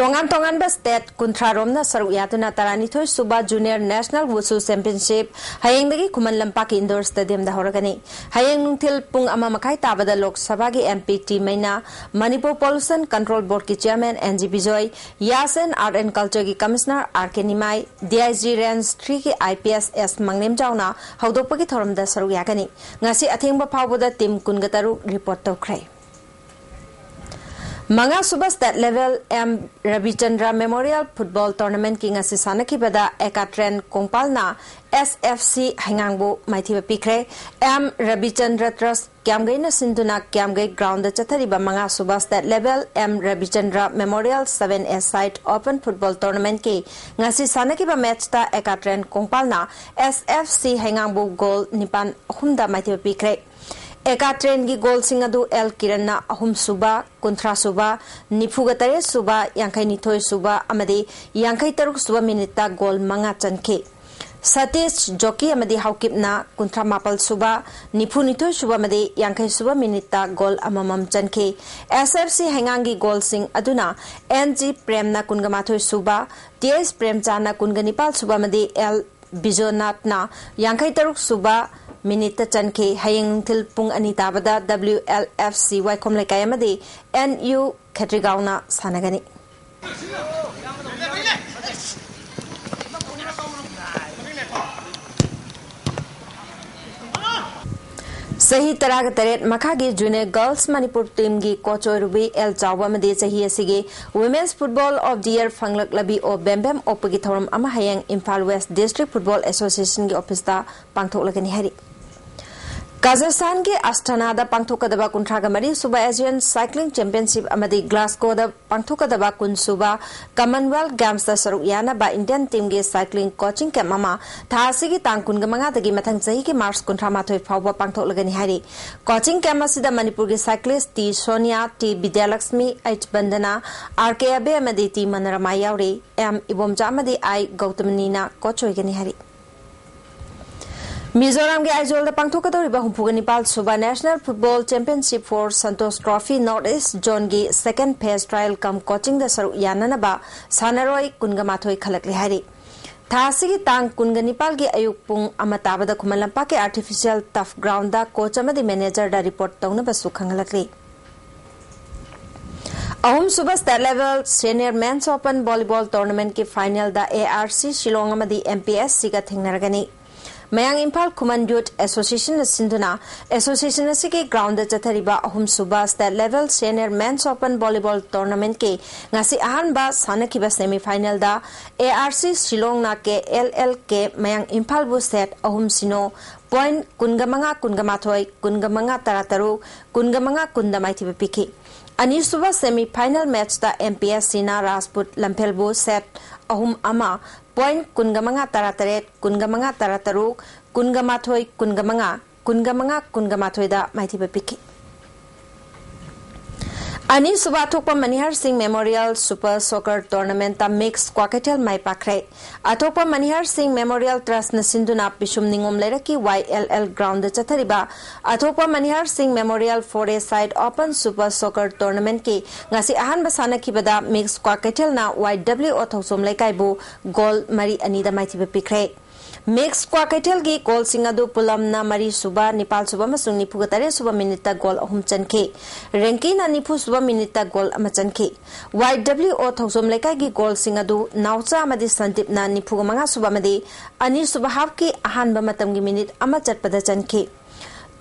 ꯇꯣꯉꯥꯟ ꯇꯣꯉꯥꯟꯕ state ꯀꯨꯟꯊ꯭ꯔꯥ ꯔꯣꯝꯅ ꯁꯔꯨꯛ ꯌꯥꯗꯨꯅ ꯇꯔꯥꯅꯤꯊꯣꯏ ꯁꯨꯕ Junior National Wushu Championship ꯍꯌꯦꯡꯗꯒꯤ ꯈꯨꯃꯟ ꯂꯝꯄꯥꯛꯀꯤ indoor stadiumꯗ ꯍꯧꯔꯒꯅꯤ꯫ ꯍꯌꯦꯡ ꯅꯨꯡꯊꯤꯜ ꯄꯨꯡ ꯑꯃ ꯃꯈꯥꯏ ꯇꯥꯕꯗ ꯂꯣꯛ ꯁꯚꯥꯒꯤ MP T Meinya, Manipur Pollution Control Boardꯀꯤ chairman N G Bijoy, Yas and Art and Cultureꯒꯤ commissioner R K Nimai, D I G Range threeꯒꯤ I P S S ꯃꯪꯂꯦꯝꯖꯥꯎꯅ ꯍꯧꯗꯣꯛꯄꯒꯤ ꯊꯧꯔꯝꯗ ꯁꯔꯨꯛ ꯌꯥꯒꯅꯤ꯫ ꯉꯁꯤ ꯑꯊꯦꯡꯕ ꯐꯥꯎꯕꯗ team ꯀꯨꯟꯒ ꯇꯔꯨꯛ report ꯇꯧꯈ꯭ꯔꯦ꯫ ꯃꯉꯥ ꯁꯨꯕ state level M ꯔꯕꯤꯆꯟꯗ꯭ꯔ Memorial Football Tournamentꯀꯤ ꯉꯁꯤ ꯁꯥꯟꯅꯈꯤꯕꯗ ꯑꯦꯀꯥꯇ꯭ꯔꯦꯟ ꯀꯣꯡꯄꯥꯜꯅ S F C ꯍꯩꯉꯥꯡꯕꯨ ꯃꯥꯏꯊꯤꯕ ꯄꯤꯈ꯭ꯔꯦ꯫ M ꯔꯕꯤꯆꯟꯗ꯭ꯔ Trust ꯀ꯭ꯌꯥꯝꯒꯩꯅ ꯁꯤꯟꯗꯨꯅ ꯀ꯭ꯌꯥꯝꯒꯩ groundꯗ ꯆꯠꯊꯔꯤꯕ ꯃꯉꯥ ꯁꯨꯕ state level M ꯔꯕꯤꯆꯟꯗ꯭ꯔ Memorial seven A side open football tournamentꯀꯤ ꯉꯁꯤ ꯁꯥꯟꯅꯈꯤꯕ matchꯇ ꯑꯦꯀꯥꯇ꯭ꯔꯦꯟ ꯀꯣꯡꯄꯥꯜꯅ S F C ꯍꯩꯉꯥꯡꯕꯨ goal ꯅꯤꯄꯥꯟ ꯑꯍꯨꯝꯗ ꯃꯥꯏꯊꯤꯕ ꯄꯤꯈ꯭ꯔꯦ꯫ ꯑꯦꯀꯥꯇ꯭ꯔꯦꯟꯒꯤ goalꯁꯤꯡ ꯑꯗꯨ L ꯀꯤꯔꯟꯅ ꯑꯍꯨꯝ ꯁꯨꯕ, ꯀꯨꯟꯊ꯭ꯔꯥ ꯁꯨꯕ, ꯅꯤꯐꯨꯒ ꯇꯔꯦꯠ ꯁꯨꯕ, ꯌꯥꯡꯈꯩ ꯅꯤꯊꯣꯏ ꯁꯨꯕ ꯑꯃꯗꯤ ꯌꯥꯡꯈꯩ ꯇꯔꯨꯛ ꯁꯨꯕ minuteꯇ goal ꯃꯉꯥ ꯆꯟꯈꯤ꯫ ꯁꯇꯤꯁ ꯖꯣꯀꯤ ꯑꯃꯗꯤ ꯍꯥꯎꯀꯤꯞꯅ ꯀꯨꯟꯊ꯭ꯔꯥ ꯃꯥꯄꯜ ꯁꯨꯕ, ꯅꯤꯐꯨ ꯅꯤꯊꯣꯏ ꯁꯨꯕ ꯑꯃꯗꯤ ꯌꯥꯡꯈꯩ ꯁꯨꯕ minuteꯇ goal ꯑꯃꯃꯝ ꯆꯟꯈꯤ꯫ S F C ꯍꯩꯉꯥꯡꯒꯤ goalꯁꯤꯡ ꯑꯗꯨꯅ N G ꯄ꯭ꯔꯦꯝꯅ ꯀꯨꯟꯒ ꯃꯥꯊꯣꯏ ꯁꯨꯕ, T H ꯄ꯭ꯔꯦꯝꯆꯥꯟꯅ ꯀꯨꯟꯒ ꯅꯤꯄꯥꯜ ꯁꯨꯕ ꯑꯃꯗꯤ L ꯕꯤꯖꯣꯅꯥꯊꯅ ꯌꯥꯡꯈꯩ ꯇꯔꯨꯛ ꯁꯨꯕ minuteꯇ ꯆꯟꯈꯤ꯫ ꯍꯌꯦꯡ ꯅꯨꯡꯊꯤꯜ ꯄꯨꯡ ꯑꯅꯤ ꯇꯥꯕꯗ W L F C ꯋꯥꯏꯈꯣꯝ ꯂꯩꯀꯥꯏ ꯑꯃꯗꯤ N U ꯈꯦꯇ꯭ꯔꯤꯒꯥꯎꯅ ꯁꯥꯟꯅꯒꯅꯤ꯫ ꯆꯍꯤ ꯇꯔꯥꯒ ꯇꯔꯦꯠ ꯃꯈꯥꯒꯤ Junior Girls Manipur teamꯒꯤ coach ꯑꯣꯏꯔꯨꯕꯤ L ꯆꯥꯎꯕ ꯑꯃꯗꯤ ꯆꯍꯤ ꯑꯁꯤꯒꯤ Women's Football of the Year ꯐꯪꯂꯛꯂꯕꯤ O ꯕꯦꯝꯕꯦꯝ ꯑꯣꯛꯄꯒꯤ ꯊꯧꯔꯝ ꯑꯃ ꯍꯌꯦꯡ Imphal West District Football Associationꯒꯤ officeꯇ ꯄꯥꯡꯊꯣꯛꯂꯒꯅꯤ ꯍꯥꯏꯔꯤ꯫ ꯀꯥꯖꯥꯈꯁ꯭ꯇꯥꯟꯒꯤ ꯑꯁꯊꯥꯅꯥꯗ ꯄꯥꯡꯊꯣꯛꯀꯗꯕ ꯀꯨꯟꯊ꯭ꯔꯥꯒ ꯃꯔꯤ ꯁꯨꯕ Asian Cycling Championship ꯑꯃꯗꯤ Glasgowꯗ ꯄꯥꯡꯊꯣꯛꯀꯗꯕ ꯀꯨꯟ ꯁꯨꯕ Commonwealth Gamesꯇ ꯁꯔꯨꯛ ꯌꯥꯅꯕ Indian teamꯒꯤ cycling coaching camp ꯑꯃ ꯊꯥ ꯑꯁꯤꯒꯤ ꯇꯥꯡ ꯀꯨꯟꯒ ꯃꯉꯥꯗꯒꯤ ꯃꯊꯪ ꯆꯍꯤꯒꯤ March ꯀꯨꯟꯊ꯭ꯔꯥ ꯃꯥꯊꯣꯏ ꯐꯥꯎꯕ ꯄꯥꯡꯊꯣꯛꯂꯒꯅꯤ ꯍꯥꯏꯔꯤ꯫ Coaching camp ꯑꯁꯤꯗ ꯃꯅꯤꯄꯨꯔꯒꯤ cyclist T Sonia, T Bidyalakshmi, H ꯕꯟꯗꯅꯥ, R K ꯑꯕꯦ ꯑꯃꯗꯤ T ꯃꯅꯔꯃꯥ ꯌꯥꯎꯔꯤ꯫ M ꯏꯕꯣꯝꯆꯥ ꯑꯃꯗꯤ I ꯒꯧꯇꯃꯅꯤꯅ coach ꯑꯣꯏꯒꯅꯤ ꯍꯥꯏꯔꯤ꯫ ꯃꯤꯖꯣꯔꯥꯝꯒꯤ ꯑꯥꯏꯖꯣꯜꯗ ꯄꯥꯡꯊꯣꯛꯀꯗꯧꯔꯤꯕ ꯍꯨꯝꯐꯨꯒ ꯅꯤꯄꯥꯜ ꯁꯨꯕ National Football Championship for Santosh Trophy North East Zoneꯒꯤ second phase trial cum coachingꯗ ꯁꯔꯨꯛ ꯌꯥꯅꯅꯕ ꯁꯥꯟꯅꯔꯣꯏ ꯀꯨꯟꯒ ꯃꯥꯊꯣꯏ ꯈꯜꯂꯛꯂꯦ ꯍꯥꯏꯔꯤ꯫ ꯊꯥ ꯑꯁꯤꯒꯤ ꯇꯥꯡ ꯀꯨꯟꯒ ꯅꯤꯄꯥꯜꯒꯤ ꯑꯌꯨꯛ ꯄꯨꯡ ꯑꯃ ꯇꯥꯕꯗ ꯈꯨꯃꯟ ꯂꯝꯄꯥꯛꯀꯤ artificial turf groundꯗ coach ꯑꯃꯗꯤ managerꯗ report ꯇꯧꯅꯕꯁꯨ ꯈꯪꯍꯜꯂꯛꯂꯤ꯫ ꯑꯍꯨꯝꯁꯨꯕ state level senior men's open volleyball tournamentꯀꯤ finalꯗ ARC Shillong ꯑꯃꯗꯤ MPSCꯒ ꯊꯦꯡꯅꯔꯒꯅꯤ꯫ ꯃꯌꯥꯡ ꯏꯝꯐꯥꯜ ꯈꯨꯃꯟ Youth Associationꯅ ꯁꯤꯟꯗꯨꯅ association ꯑꯁꯤꯒꯤ groundꯗ ꯆꯠꯊꯔꯤꯕ ꯑꯍꯨꯝꯁꯨꯕ state level senior men's open volleyball tournamentꯀꯤ ꯉꯁꯤ ꯑꯍꯥꯟꯕ ꯁꯥꯟꯅꯈꯤꯕ semifinalꯗ ARC Shillongꯅ KLLK ꯃꯌꯥꯡ ꯏꯝꯐꯥꯜꯕꯨ set ꯑꯍꯨꯝ ꯁꯤꯅꯣ, point ꯀꯨꯟꯒ ꯃꯉꯥ, ꯀꯨꯟꯒ ꯃꯥꯊꯣꯏ, ꯀꯨꯟꯒ ꯃꯉꯥ, ꯇꯔꯥ ꯇꯔꯨꯛ, ꯀꯨꯟꯒ ꯃꯉꯥ, ꯀꯨꯟꯗ ꯃꯥꯏꯊꯤꯕ ꯄꯤꯈꯤ꯫ ꯑꯅꯤꯁꯨꯕ semifinal matchꯇ MPSCꯅ ꯔꯥꯖꯄꯨꯠ ꯂꯝꯐꯦꯜꯕꯨ set ꯑꯍꯨꯝ ꯑꯃ, point ꯀꯨꯟꯒ ꯃꯉꯥ, ꯇꯔꯥ ꯇꯔꯦꯠ, ꯀꯨꯟꯒ ꯃꯉꯥ, ꯇꯔꯥ ꯇꯔꯨꯛ, ꯀꯨꯟꯒ ꯃꯥꯊꯣꯏ, ꯀꯨꯟꯒ ꯃꯉꯥ, ꯀꯨꯟꯒ ꯃꯉꯥ, ꯀꯨꯟꯒ ꯃꯥꯊꯣꯏꯗ ꯃꯥꯏꯊꯤꯕ ꯄꯤꯈꯤ꯫ ꯑꯅꯤꯁꯨꯕ ꯑꯊꯣꯛꯄ ꯃꯅꯤꯍꯔ ꯁꯤꯡ Memorial Super Soccer Tournamentꯇ MICS Kwakeithel ꯃꯥꯏ ꯄꯥꯛꯈ꯭ꯔꯦ꯫ ꯑꯊꯣꯛꯄ ꯃꯅꯤꯍꯔ ꯁꯤꯡ Memorial Trustꯅ ꯁꯤꯟꯗꯨꯅ ꯄꯤꯁꯨꯝ ꯅꯤꯉꯣꯝ ꯂꯩꯔꯛꯀꯤ YLL groundꯗ ꯆꯠꯊꯔꯤꯕ ꯑꯊꯣꯛꯄ ꯃꯅꯤꯍꯔ ꯁꯤꯡ Memorial Four-A-side Open Super Soccer Tournamentꯀꯤ ꯉꯁꯤ ꯑꯍꯥꯟꯕ ꯁꯥꯟꯅꯈꯤꯕꯗ MICS ꯀ꯭ꯋꯥꯀꯩꯊꯦꯜꯅ YWO ꯊꯧꯆꯣꯝ ꯂꯩꯀꯥꯏꯕꯨ goal ꯃꯔꯤ ꯑꯅꯤꯗ ꯃꯥꯏꯊꯤꯕ ꯄꯤꯈ꯭ꯔꯦ꯫ MICS ꯀ꯭ꯋꯥꯀꯩꯊꯦꯜꯒꯤ goalꯁꯤꯡ ꯑꯗꯨ ꯄꯨꯂꯝꯅ ꯃꯔꯤꯁꯨꯕ, ꯅꯤꯄꯥꯜꯁꯨꯕ ꯑꯃꯁꯨꯡ ꯅꯤꯐꯨꯒ ꯇꯔꯦꯠꯁꯨꯕ minuteꯇ goal ꯑꯍꯨꯝ ꯆꯟꯈꯤ꯫ ꯔꯦꯡꯀꯤꯅ ꯅꯤꯐꯨꯁꯨꯕ minuteꯇ goal ꯑꯃ ꯆꯟꯈꯤ꯫ YWO ꯊꯧꯆꯣꯝ ꯂꯩꯀꯥꯏꯒꯤ goalꯁꯤꯡ ꯑꯗꯨ ꯅꯥꯎꯆꯥ ꯑꯃꯗꯤ ꯁꯟꯗꯤꯞꯅ ꯅꯤꯐꯨꯒ ꯃꯉꯥꯁꯨꯕ ꯑꯃꯗꯤ ꯑꯅꯤꯁꯨꯕ halfꯀꯤ ꯑꯍꯥꯟꯕ ꯃꯇꯝꯒꯤ minute ꯑꯃ ꯆꯠꯄꯗ ꯆꯟꯈꯤ꯫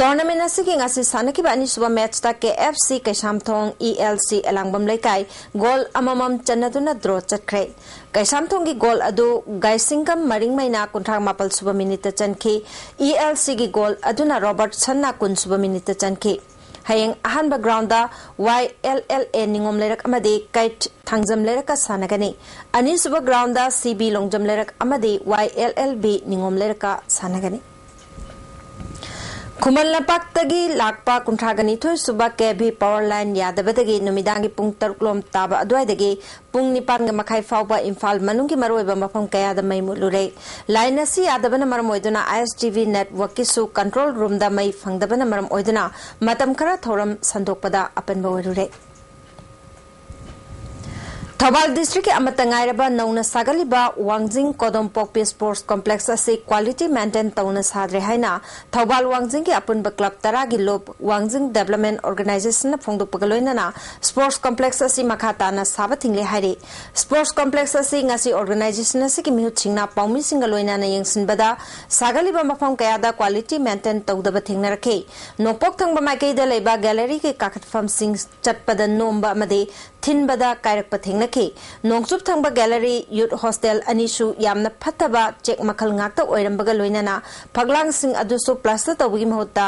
Tournament ꯑꯁꯤꯒꯤ ꯉꯁꯤ ꯁꯥꯟꯅꯈꯤꯕ ꯑꯅꯤꯁꯨꯕ matchꯇ KFC ꯀꯩꯁꯥꯝꯊꯣꯡ, ELC ꯑꯦꯂꯥꯡꯕꯝ ꯂꯩꯀꯥꯏ goal ꯑꯃꯃꯝ ꯆꯟꯅꯗꯨꯅ draw ꯆꯠꯈ꯭ꯔꯦ꯫ ꯀꯩꯁꯥꯝꯊꯣꯡꯒꯤ goal ꯑꯗꯨ ꯒꯥꯏꯁꯤꯡꯒꯝ ꯃꯔꯤꯡꯃꯩꯅ ꯀꯨꯟꯊ꯭ꯔꯥ ꯃꯥꯄꯜꯁꯨꯕ minuteꯇ ꯆꯟꯈꯤ꯫ ELCꯒꯤ goal ꯑꯗꯨꯅ ꯔꯣꯕꯔꯠꯁꯟꯅ ꯀꯨꯟꯁꯨꯕ minuteꯇ ꯆꯟꯈꯤ꯫ ꯍꯌꯦꯡ ꯑꯍꯥꯟꯕ groundꯗ YLLA ꯅꯤꯉꯣꯝ ꯂꯩꯔꯛ ꯑꯃꯗꯤ ꯀꯩꯠ ꯊꯥꯡꯖꯝ ꯂꯩꯔꯛꯀ ꯁꯥꯟꯅꯒꯅꯤ꯫ ꯑꯅꯤꯁꯨꯕ groundꯗ CB ꯂꯣꯡꯖꯝ ꯂꯩꯔꯛ ꯑꯃꯗꯤ YLLB ꯅꯤꯉꯣꯝ ꯂꯩꯔꯛꯀ ꯁꯥꯟꯅꯒꯅꯤ꯫ ꯈꯨꯃꯟ ꯂꯝꯄꯥꯛꯇꯒꯤ ꯂꯥꯛꯄ ꯀꯨꯟꯊ꯭ꯔꯥꯒ ꯅꯤꯊꯣꯏ ꯁꯨꯕ ꯀꯦ ꯚꯤ ꯄꯥꯋꯔ ꯂꯥꯏꯟ ꯌꯥꯗꯕꯗꯒꯤ ꯅꯨꯃꯤꯗꯥꯡꯒꯤ ꯄꯨꯡ ꯇꯔꯨꯛ ꯂꯣꯝ ꯇꯥꯕ ꯑꯗꯨꯋꯥꯏꯗꯒꯤ ꯄꯨꯡ ꯅꯤꯄꯥꯟꯒ ꯃꯈꯥꯏ ꯐꯥꯎꯕ ꯏꯝꯐꯥꯜ ꯃꯅꯨꯡꯒꯤ ꯃꯔꯨꯑꯣꯏꯕ ꯃꯐꯝ ꯀꯌꯥꯗ ꯃꯩ ꯃꯨꯠꯂꯨꯔꯦ꯫ ꯂꯥꯏꯟ ꯑꯁꯤ ꯌꯥꯗꯕꯅ ꯃꯔꯝ ꯑꯣꯏꯗꯨꯅ ꯑꯥꯏ ꯑꯦꯁ ꯇꯤ ꯚꯤ ꯅꯦꯠꯋꯔꯛꯀꯤꯁꯨ ꯀꯟꯇ꯭ꯔꯣꯜ ꯔꯨꯝꯗ ꯃꯩ ꯐꯪꯗꯕꯅ ꯃꯔꯝ ꯑꯣꯏꯗꯨꯅ ꯃꯇꯝ ꯈꯔ ꯊꯧꯔꯝ ꯁꯟꯗꯣꯛꯄꯗ ꯑꯄꯟꯕ ꯑꯣꯏꯔꯨꯔꯦ꯫ ꯊꯧꯕꯥꯜ ꯗꯤꯁꯇ꯭ꯔꯤꯛꯀꯤ ꯑꯃꯠꯇ ꯉꯥꯏꯔꯕ ꯅꯧꯅ ꯁꯥꯒꯠꯂꯤꯕ ꯋꯥꯡꯖꯤꯡ ꯀꯣꯗꯣꯝꯄꯣꯛꯄꯤ ꯁ꯭ꯄꯣꯔꯠꯁ ꯀꯣꯝꯄ꯭ꯂꯦꯛꯁ ꯑꯁꯤ ꯀ꯭ꯋꯥꯂꯤꯇꯤ ꯃꯦꯟꯇꯦꯟ ꯇꯧꯅ ꯁꯥꯗ꯭ꯔꯦ ꯍꯥꯏꯅ ꯊꯧꯕꯥꯜ ꯋꯥꯡꯖꯤꯡꯒꯤ ꯑꯄꯨꯟꯕ ꯀ꯭ꯂꯕ ꯇꯔꯥꯒꯤ ꯂꯨꯞ ꯋꯥꯡꯖꯤꯡ ꯗꯦꯕꯂꯞꯃꯦꯟ ꯑꯣꯔꯒꯅꯥꯏꯖꯦꯁꯟꯅ ꯐꯣꯡꯗꯣꯛꯄꯒ ꯂꯣꯏꯅꯅ ꯁ꯭ꯄꯣꯔꯠꯁ ꯀꯣꯝꯄ꯭ꯂꯦꯛꯁ ꯑꯁꯤ ꯃꯈꯥ ꯇꯥꯅ ꯁꯥꯕ ꯊꯤꯡꯂꯦ ꯍꯥꯏꯔꯤ꯫ ꯁ꯭ꯄꯣꯔꯠꯁ ꯀꯣꯝꯄ꯭ꯂꯦꯛꯁ ꯑꯁꯤ ꯉꯁꯤ ꯑꯣꯔꯒꯅꯥꯏꯖꯦꯁꯟ ꯑꯁꯤꯒꯤ ꯃꯤꯍꯨꯠꯁꯤꯡꯅ ꯄꯥꯎꯃꯤꯁꯤꯡꯒ ꯂꯣꯏꯅꯅ ꯌꯦꯡꯁꯤꯟꯕꯗ ꯁꯥꯒꯠꯂꯤꯕ ꯃꯐꯝ ꯀꯌꯥꯗ ꯀ꯭ꯋꯥꯂꯤꯇꯤ ꯃꯦꯟꯇꯦꯟ ꯇꯧꯗꯕ ꯊꯦꯡꯅꯔꯛꯈꯤ꯫ ꯅꯣꯡꯄꯣꯛ ꯊꯪꯕ ꯃꯥꯏꯀꯩꯗ ꯂꯩꯕ ꯒꯦꯂꯔꯤꯒꯤ ꯀꯥꯈꯠꯐꯝꯁꯤꯡ ꯆꯠꯄꯗ ꯅꯣꯝꯕ ꯑꯃꯗꯤ ꯊꯤꯟꯕꯗ ꯀꯥꯏꯔꯛꯄ ꯊꯦꯡꯅꯈꯤ꯫ ꯅꯣꯡꯆꯨꯞ ꯊꯪꯕ ꯒꯦꯂꯔꯤ ꯌꯨꯠ ꯍꯣꯁꯇꯦꯜ ꯑꯅꯤꯁꯨ ꯌꯥꯝꯅ ꯐꯠꯇꯕ ꯆꯦꯛ ꯃꯈꯜ ꯉꯥꯛꯇ ꯑꯣꯏꯔꯝꯕꯒ ꯂꯣꯏꯅꯅ ꯐꯛꯂꯥꯡꯁꯤꯡ ꯑꯗꯨꯁꯨ ꯄ꯭ꯂꯥꯁꯇꯔ ꯇꯧꯕꯒꯤ ꯃꯍꯨꯠꯇ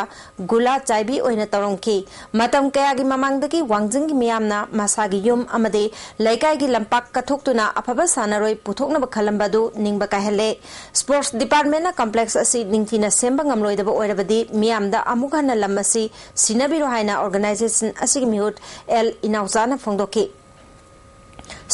ꯒꯨꯂꯥ ꯆꯥꯏꯕꯤ ꯑꯣꯏꯅ ꯇꯧꯔꯝꯈꯤ꯫ ꯃꯇꯝ ꯀꯌꯥꯒꯤ ꯃꯃꯥꯡꯗꯒꯤ ꯋꯥꯡꯖꯤꯡꯒꯤ ꯃꯤꯌꯥꯝꯅ ꯃꯁꯥꯒꯤ ꯌꯨꯝ ꯑꯃꯗꯤ ꯂꯩꯀꯥꯏꯒꯤ ꯂꯝꯄꯥꯛ ꯀꯠꯊꯣꯛꯇꯨꯅ ꯑꯐꯕ ꯁꯥꯟꯅꯔꯣꯏ ꯄꯨꯊꯣꯛꯅꯕ ꯈꯜꯂꯝꯕ ꯑꯗꯨ ꯅꯤꯡꯕ ꯀꯥꯏꯍꯜꯂꯦ꯫ ꯁ꯭ꯄꯣꯔꯠꯁ ꯗꯤꯄꯥꯔꯠꯃꯦꯟꯅ ꯀꯝꯄ꯭ꯂꯦꯛꯁ ꯑꯁꯤ ꯅꯤꯡꯊꯤꯅ ꯁꯦꯝꯕ ꯉꯝꯂꯣꯏꯗꯕ ꯑꯣꯏꯔꯕꯗꯤ ꯃꯤꯌꯥꯝꯗ ꯑꯃꯨꯛ ꯍꯟꯅ ꯂꯝ ꯑꯁꯤ ꯁꯤꯟꯅꯕꯤꯔꯣ ꯍꯥꯏꯅ ꯑꯣꯔꯒꯅꯥꯏꯖꯦꯁꯟ ꯑꯁꯤꯒꯤ ꯃꯤꯍꯨꯠ ꯑꯦꯜ ꯏꯅꯥꯎꯆꯥꯅ ꯐꯣꯡꯗꯣꯛꯈꯤ꯫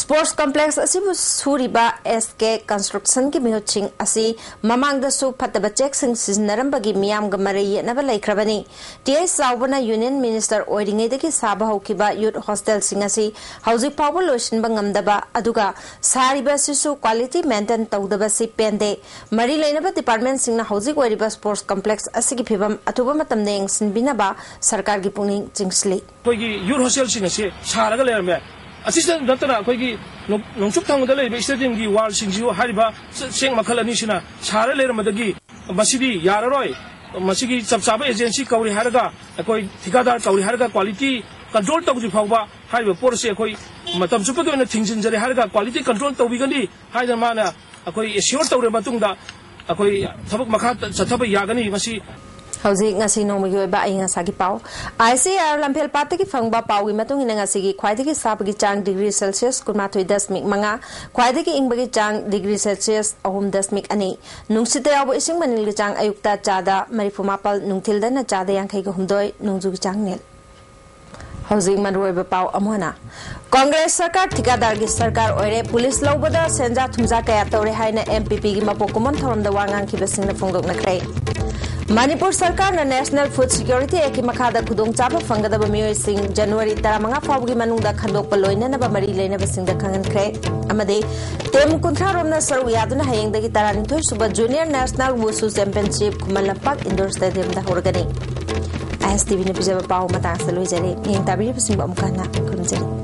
ꯁ꯭ꯄꯣꯔꯠꯁ ꯀꯝꯄ꯭ꯂꯦꯛꯁ ꯑꯁꯤꯕꯨ ꯁꯨꯔꯤꯕ ꯑꯦꯁ ꯀꯦ ꯀꯟꯁꯇ꯭ꯔꯛꯁꯟꯒꯤ ꯃꯤꯍꯨꯠꯁꯤꯡ ꯑꯁꯤ ꯃꯃꯥꯡꯗꯁꯨ ꯐꯠꯇꯕ ꯆꯦꯛꯁꯤꯡ ꯁꯤꯖꯤꯟꯅꯔꯝꯕꯒꯤ ꯃꯤꯌꯥꯝꯒ ꯃꯔꯩ ꯌꯦꯠꯅꯕ ꯂꯩꯈ꯭ꯔꯕꯅꯤ꯫ ꯇꯤ ꯑꯩꯆ ꯆꯥꯎꯕꯅ ꯌꯨꯅꯤꯌꯟ ꯃꯤꯅꯤꯁꯇꯔ ꯑꯣꯏꯔꯤꯉꯩꯗꯒꯤ ꯁꯥꯕ ꯍꯧꯈꯤꯕ ꯌꯨꯠ ꯍꯣꯁꯇꯦꯜꯁꯤꯡ ꯑꯁꯤ ꯍꯧꯖꯤꯛ ꯐꯥꯎꯕ ꯂꯣꯏꯁꯤꯟꯕ ꯉꯝꯗꯕ, ꯑꯗꯨꯒ ꯁꯥꯔꯤꯕ ꯑꯁꯤꯁꯨ ꯀ꯭ꯋꯥꯂꯤꯇꯤ ꯃꯦꯟꯇꯦꯟ ꯇꯧꯗꯕꯁꯤ ꯄꯦꯟꯗꯦ꯫ ꯃꯔꯤ ꯂꯩꯅꯕ ꯗꯤꯄꯥꯔꯠꯃꯦꯟꯁꯤꯡꯅ ꯍꯧꯖꯤꯛ ꯑꯣꯏꯔꯤꯕ ꯁ꯭ꯄꯣꯔꯠꯁ ꯀꯝꯄ꯭ꯂꯦꯛꯁ ꯑꯁꯤꯒꯤ ꯐꯤꯕꯝ ꯑꯊꯨꯕ ꯃꯇꯝꯗ ꯌꯦꯡꯁꯤꯟꯕꯤꯅꯕ ꯁꯔꯀꯥꯔꯒꯤ ꯄꯨꯛꯅꯤꯡ ꯆꯤꯡꯁꯤꯜꯂꯤ꯫ ꯑꯩꯈꯣꯏꯒꯤ ꯌꯨꯠ ꯍꯣꯁꯇꯦꯜꯁꯤꯡ ꯑꯁꯤ ꯁꯥꯔꯒ ꯂꯩꯔꯝꯃꯦ꯫ ꯑꯁꯤꯇ ꯅꯠꯇꯅ ꯑꯩꯈꯣꯏꯒꯤ ꯅꯣꯡ-, ꯅꯣꯡꯆꯨꯞ ꯊꯪꯕꯗ ꯂꯩꯔꯤꯕ ꯁ꯭ꯇꯦꯗꯤꯌꯝꯒꯤ ꯋꯥꯜꯁꯤꯡꯁꯤꯁꯨ ꯍꯥꯏꯔꯤꯕ ꯆ-, ꯆꯦꯛ ꯃꯈꯜ ꯑꯅꯤꯁꯤꯅ ꯁꯥꯔ ꯂꯩꯔꯝꯕꯗꯒꯤ ꯃꯁꯤꯗꯤ ꯌꯥꯔꯔꯣꯏ, ꯃꯁꯤꯒꯤ ꯆꯞ ꯆꯥꯕ ꯑꯦꯖꯦꯟꯁꯤ ꯀꯧꯔꯦ ꯍꯥꯏꯔꯒ, ꯑꯩꯈꯣꯏ ꯊꯤꯀꯥꯗꯥꯔ ꯀꯧꯔꯦ ꯍꯥꯏꯔꯒ ꯀ꯭ꯋꯥꯂꯤꯇꯤ ꯀꯟꯇ꯭ꯔꯣꯜ ꯇꯧꯗ꯭ꯔꯤ ꯐꯥꯎꯕ ꯍꯥꯏꯔꯤꯕ ꯄꯣꯠ ꯑꯁꯤ ꯑꯩꯈꯣꯏ ꯃꯇꯝ ꯆꯨꯞꯄꯒꯤ ꯑꯣꯏꯅ ꯊꯤꯡꯖꯤꯟꯖꯔꯦ ꯍꯥꯏꯔꯒ ꯀ꯭ꯋꯥꯂꯤꯇꯤ ꯀꯟꯇ꯭ꯔꯣꯜ ꯇꯧꯕꯤꯒꯅꯤ ꯍꯥꯏꯗꯅ ꯃꯥꯅ ꯑꯩꯈꯣꯏ ꯑꯦꯁꯤꯌꯣꯔ ꯇꯧꯔꯕ ꯃꯇꯨꯡꯗ ꯑꯩꯈꯣꯏ ꯊꯕꯛ ꯃꯈꯥ ꯆꯠꯊꯕ ꯌꯥꯒꯅꯤ꯫ ꯃꯁꯤ ꯍꯧꯖꯤꯛ ꯉꯁꯤ ꯅꯣꯡꯃꯒꯤ ꯑꯣꯏꯕ ꯑꯏꯪ ꯑꯁꯥꯒꯤ ꯄꯥꯎ꯫ ICAR ꯂꯝꯐꯦꯜ ꯄꯥꯠꯇꯒꯤ ꯐꯪꯕ ꯄꯥꯎꯒꯤ ꯃꯇꯨꯡ ꯏꯟꯅ, ꯉꯁꯤꯒꯤ ꯈ꯭ꯋꯥꯏꯗꯒꯤ ꯁꯥꯕꯒꯤ ꯆꯥꯡ ꯗꯤꯒ꯭ꯔꯤ ꯁꯦꯜꯁꯤꯌꯁ ꯀꯨꯟꯃꯥꯊꯣꯏ ꯗꯁꯃꯤꯛ ꯃꯉꯥ, ꯈ꯭ꯋꯥꯏꯗꯒꯤ ꯏꯪꯕꯒꯤ ꯆꯥꯡ ꯗꯤꯒ꯭ꯔꯤ ꯁꯦꯜꯁꯤꯌꯁ ꯑꯍꯨꯝ ꯗꯁꯃꯤꯛ ꯑꯅꯤ, ꯅꯨꯡꯁꯤꯠꯇ ꯌꯥꯎꯕ ꯏꯁꯤꯡ ꯃꯅꯤꯜꯒꯤ ꯆꯥꯡ ꯑꯌꯨꯛꯇ ꯆꯥꯗ ꯃꯔꯤꯐꯨ ꯃꯥꯄꯜ, ꯅꯨꯡꯊꯤꯜꯗꯅ ꯆꯥꯗ ꯌꯥꯡꯈꯩꯒ ꯍꯨꯝꯗꯣꯏ, ꯅꯣꯡꯖꯨꯒꯤ ꯆꯥꯡ ꯅꯤꯜ꯫ ꯍꯧꯖꯤꯛ ꯃꯔꯨꯑꯣꯏꯕ ꯄꯥꯎ ꯑꯃꯨꯛ ꯍꯟꯅ꯫ ꯀꯣꯡꯒ꯭ꯔꯦꯁ ꯁꯔꯀꯥꯔ ꯊꯤꯀꯥꯗꯥꯔꯒꯤ ꯁꯔꯀꯥꯔ ꯑꯣꯏꯔꯦ, ꯄꯨꯂꯤꯁ ꯂꯧꯕꯗ ꯁꯦꯟꯖꯥ ꯊꯨꯝꯖꯥ ꯀꯌꯥ ꯇꯧꯔꯦ ꯍꯥꯏꯅ MPPꯒꯤ ꯃꯄꯣꯛ ꯀꯨꯝꯑꯣꯟ ꯊꯧꯔꯝꯗ ꯋꯥ ꯉꯥꯡꯈꯤꯕꯁꯤꯡꯅ ꯐꯣꯡꯗꯣꯛꯅꯈ꯭ꯔꯦ꯫ ꯃꯅꯤꯄꯨꯔ ꯁꯔꯀꯥꯔꯅ National Food Security Actꯀꯤ ꯃꯈꯥꯗ ꯈꯨꯗꯣꯡꯆꯥꯕ ꯐꯪꯒꯗꯕ ꯃꯤꯑꯣꯏꯁꯤꯡ ꯖꯅꯋꯥꯔꯤ ꯇꯔꯥꯃꯉꯥ ꯐꯥꯎꯕꯒꯤ ꯃꯅꯨꯡꯗ ꯈꯟꯗꯣꯛꯄ ꯂꯣꯏꯅꯅꯕ ꯃꯔꯤ ꯂꯩꯅꯕꯁꯤꯡꯗ ꯈꯪꯍꯟꯈ꯭ꯔꯦ꯫ ꯑꯃꯗꯤ ꯇꯤꯝ ꯀꯨꯟꯊ꯭ꯔꯥ ꯔꯣꯝꯅ ꯁꯔꯨꯛ ꯌꯥꯗꯨꯅ ꯍꯌꯦꯡꯗꯒꯤ ꯇꯔꯥꯅꯤꯊꯣꯏ ꯁꯨꯕ Junior National Wushu Championship Khuman Lampak Indoor Stadiumꯗ ꯍꯧꯔꯒꯅꯤ꯫ ISTVꯅ ꯄꯤꯖꯕ ꯄꯥꯎ ꯃꯇꯥꯡ ꯑꯁꯤꯗ ꯂꯣꯏꯖꯔꯦ꯫ ꯃꯤꯠꯌꯦꯡ ꯇꯥꯕꯤꯔꯤꯕꯁꯤꯡꯕꯨ ꯑꯃꯨꯛ ꯍꯟꯅ ꯈꯨꯔꯨꯝꯖꯔꯤ꯫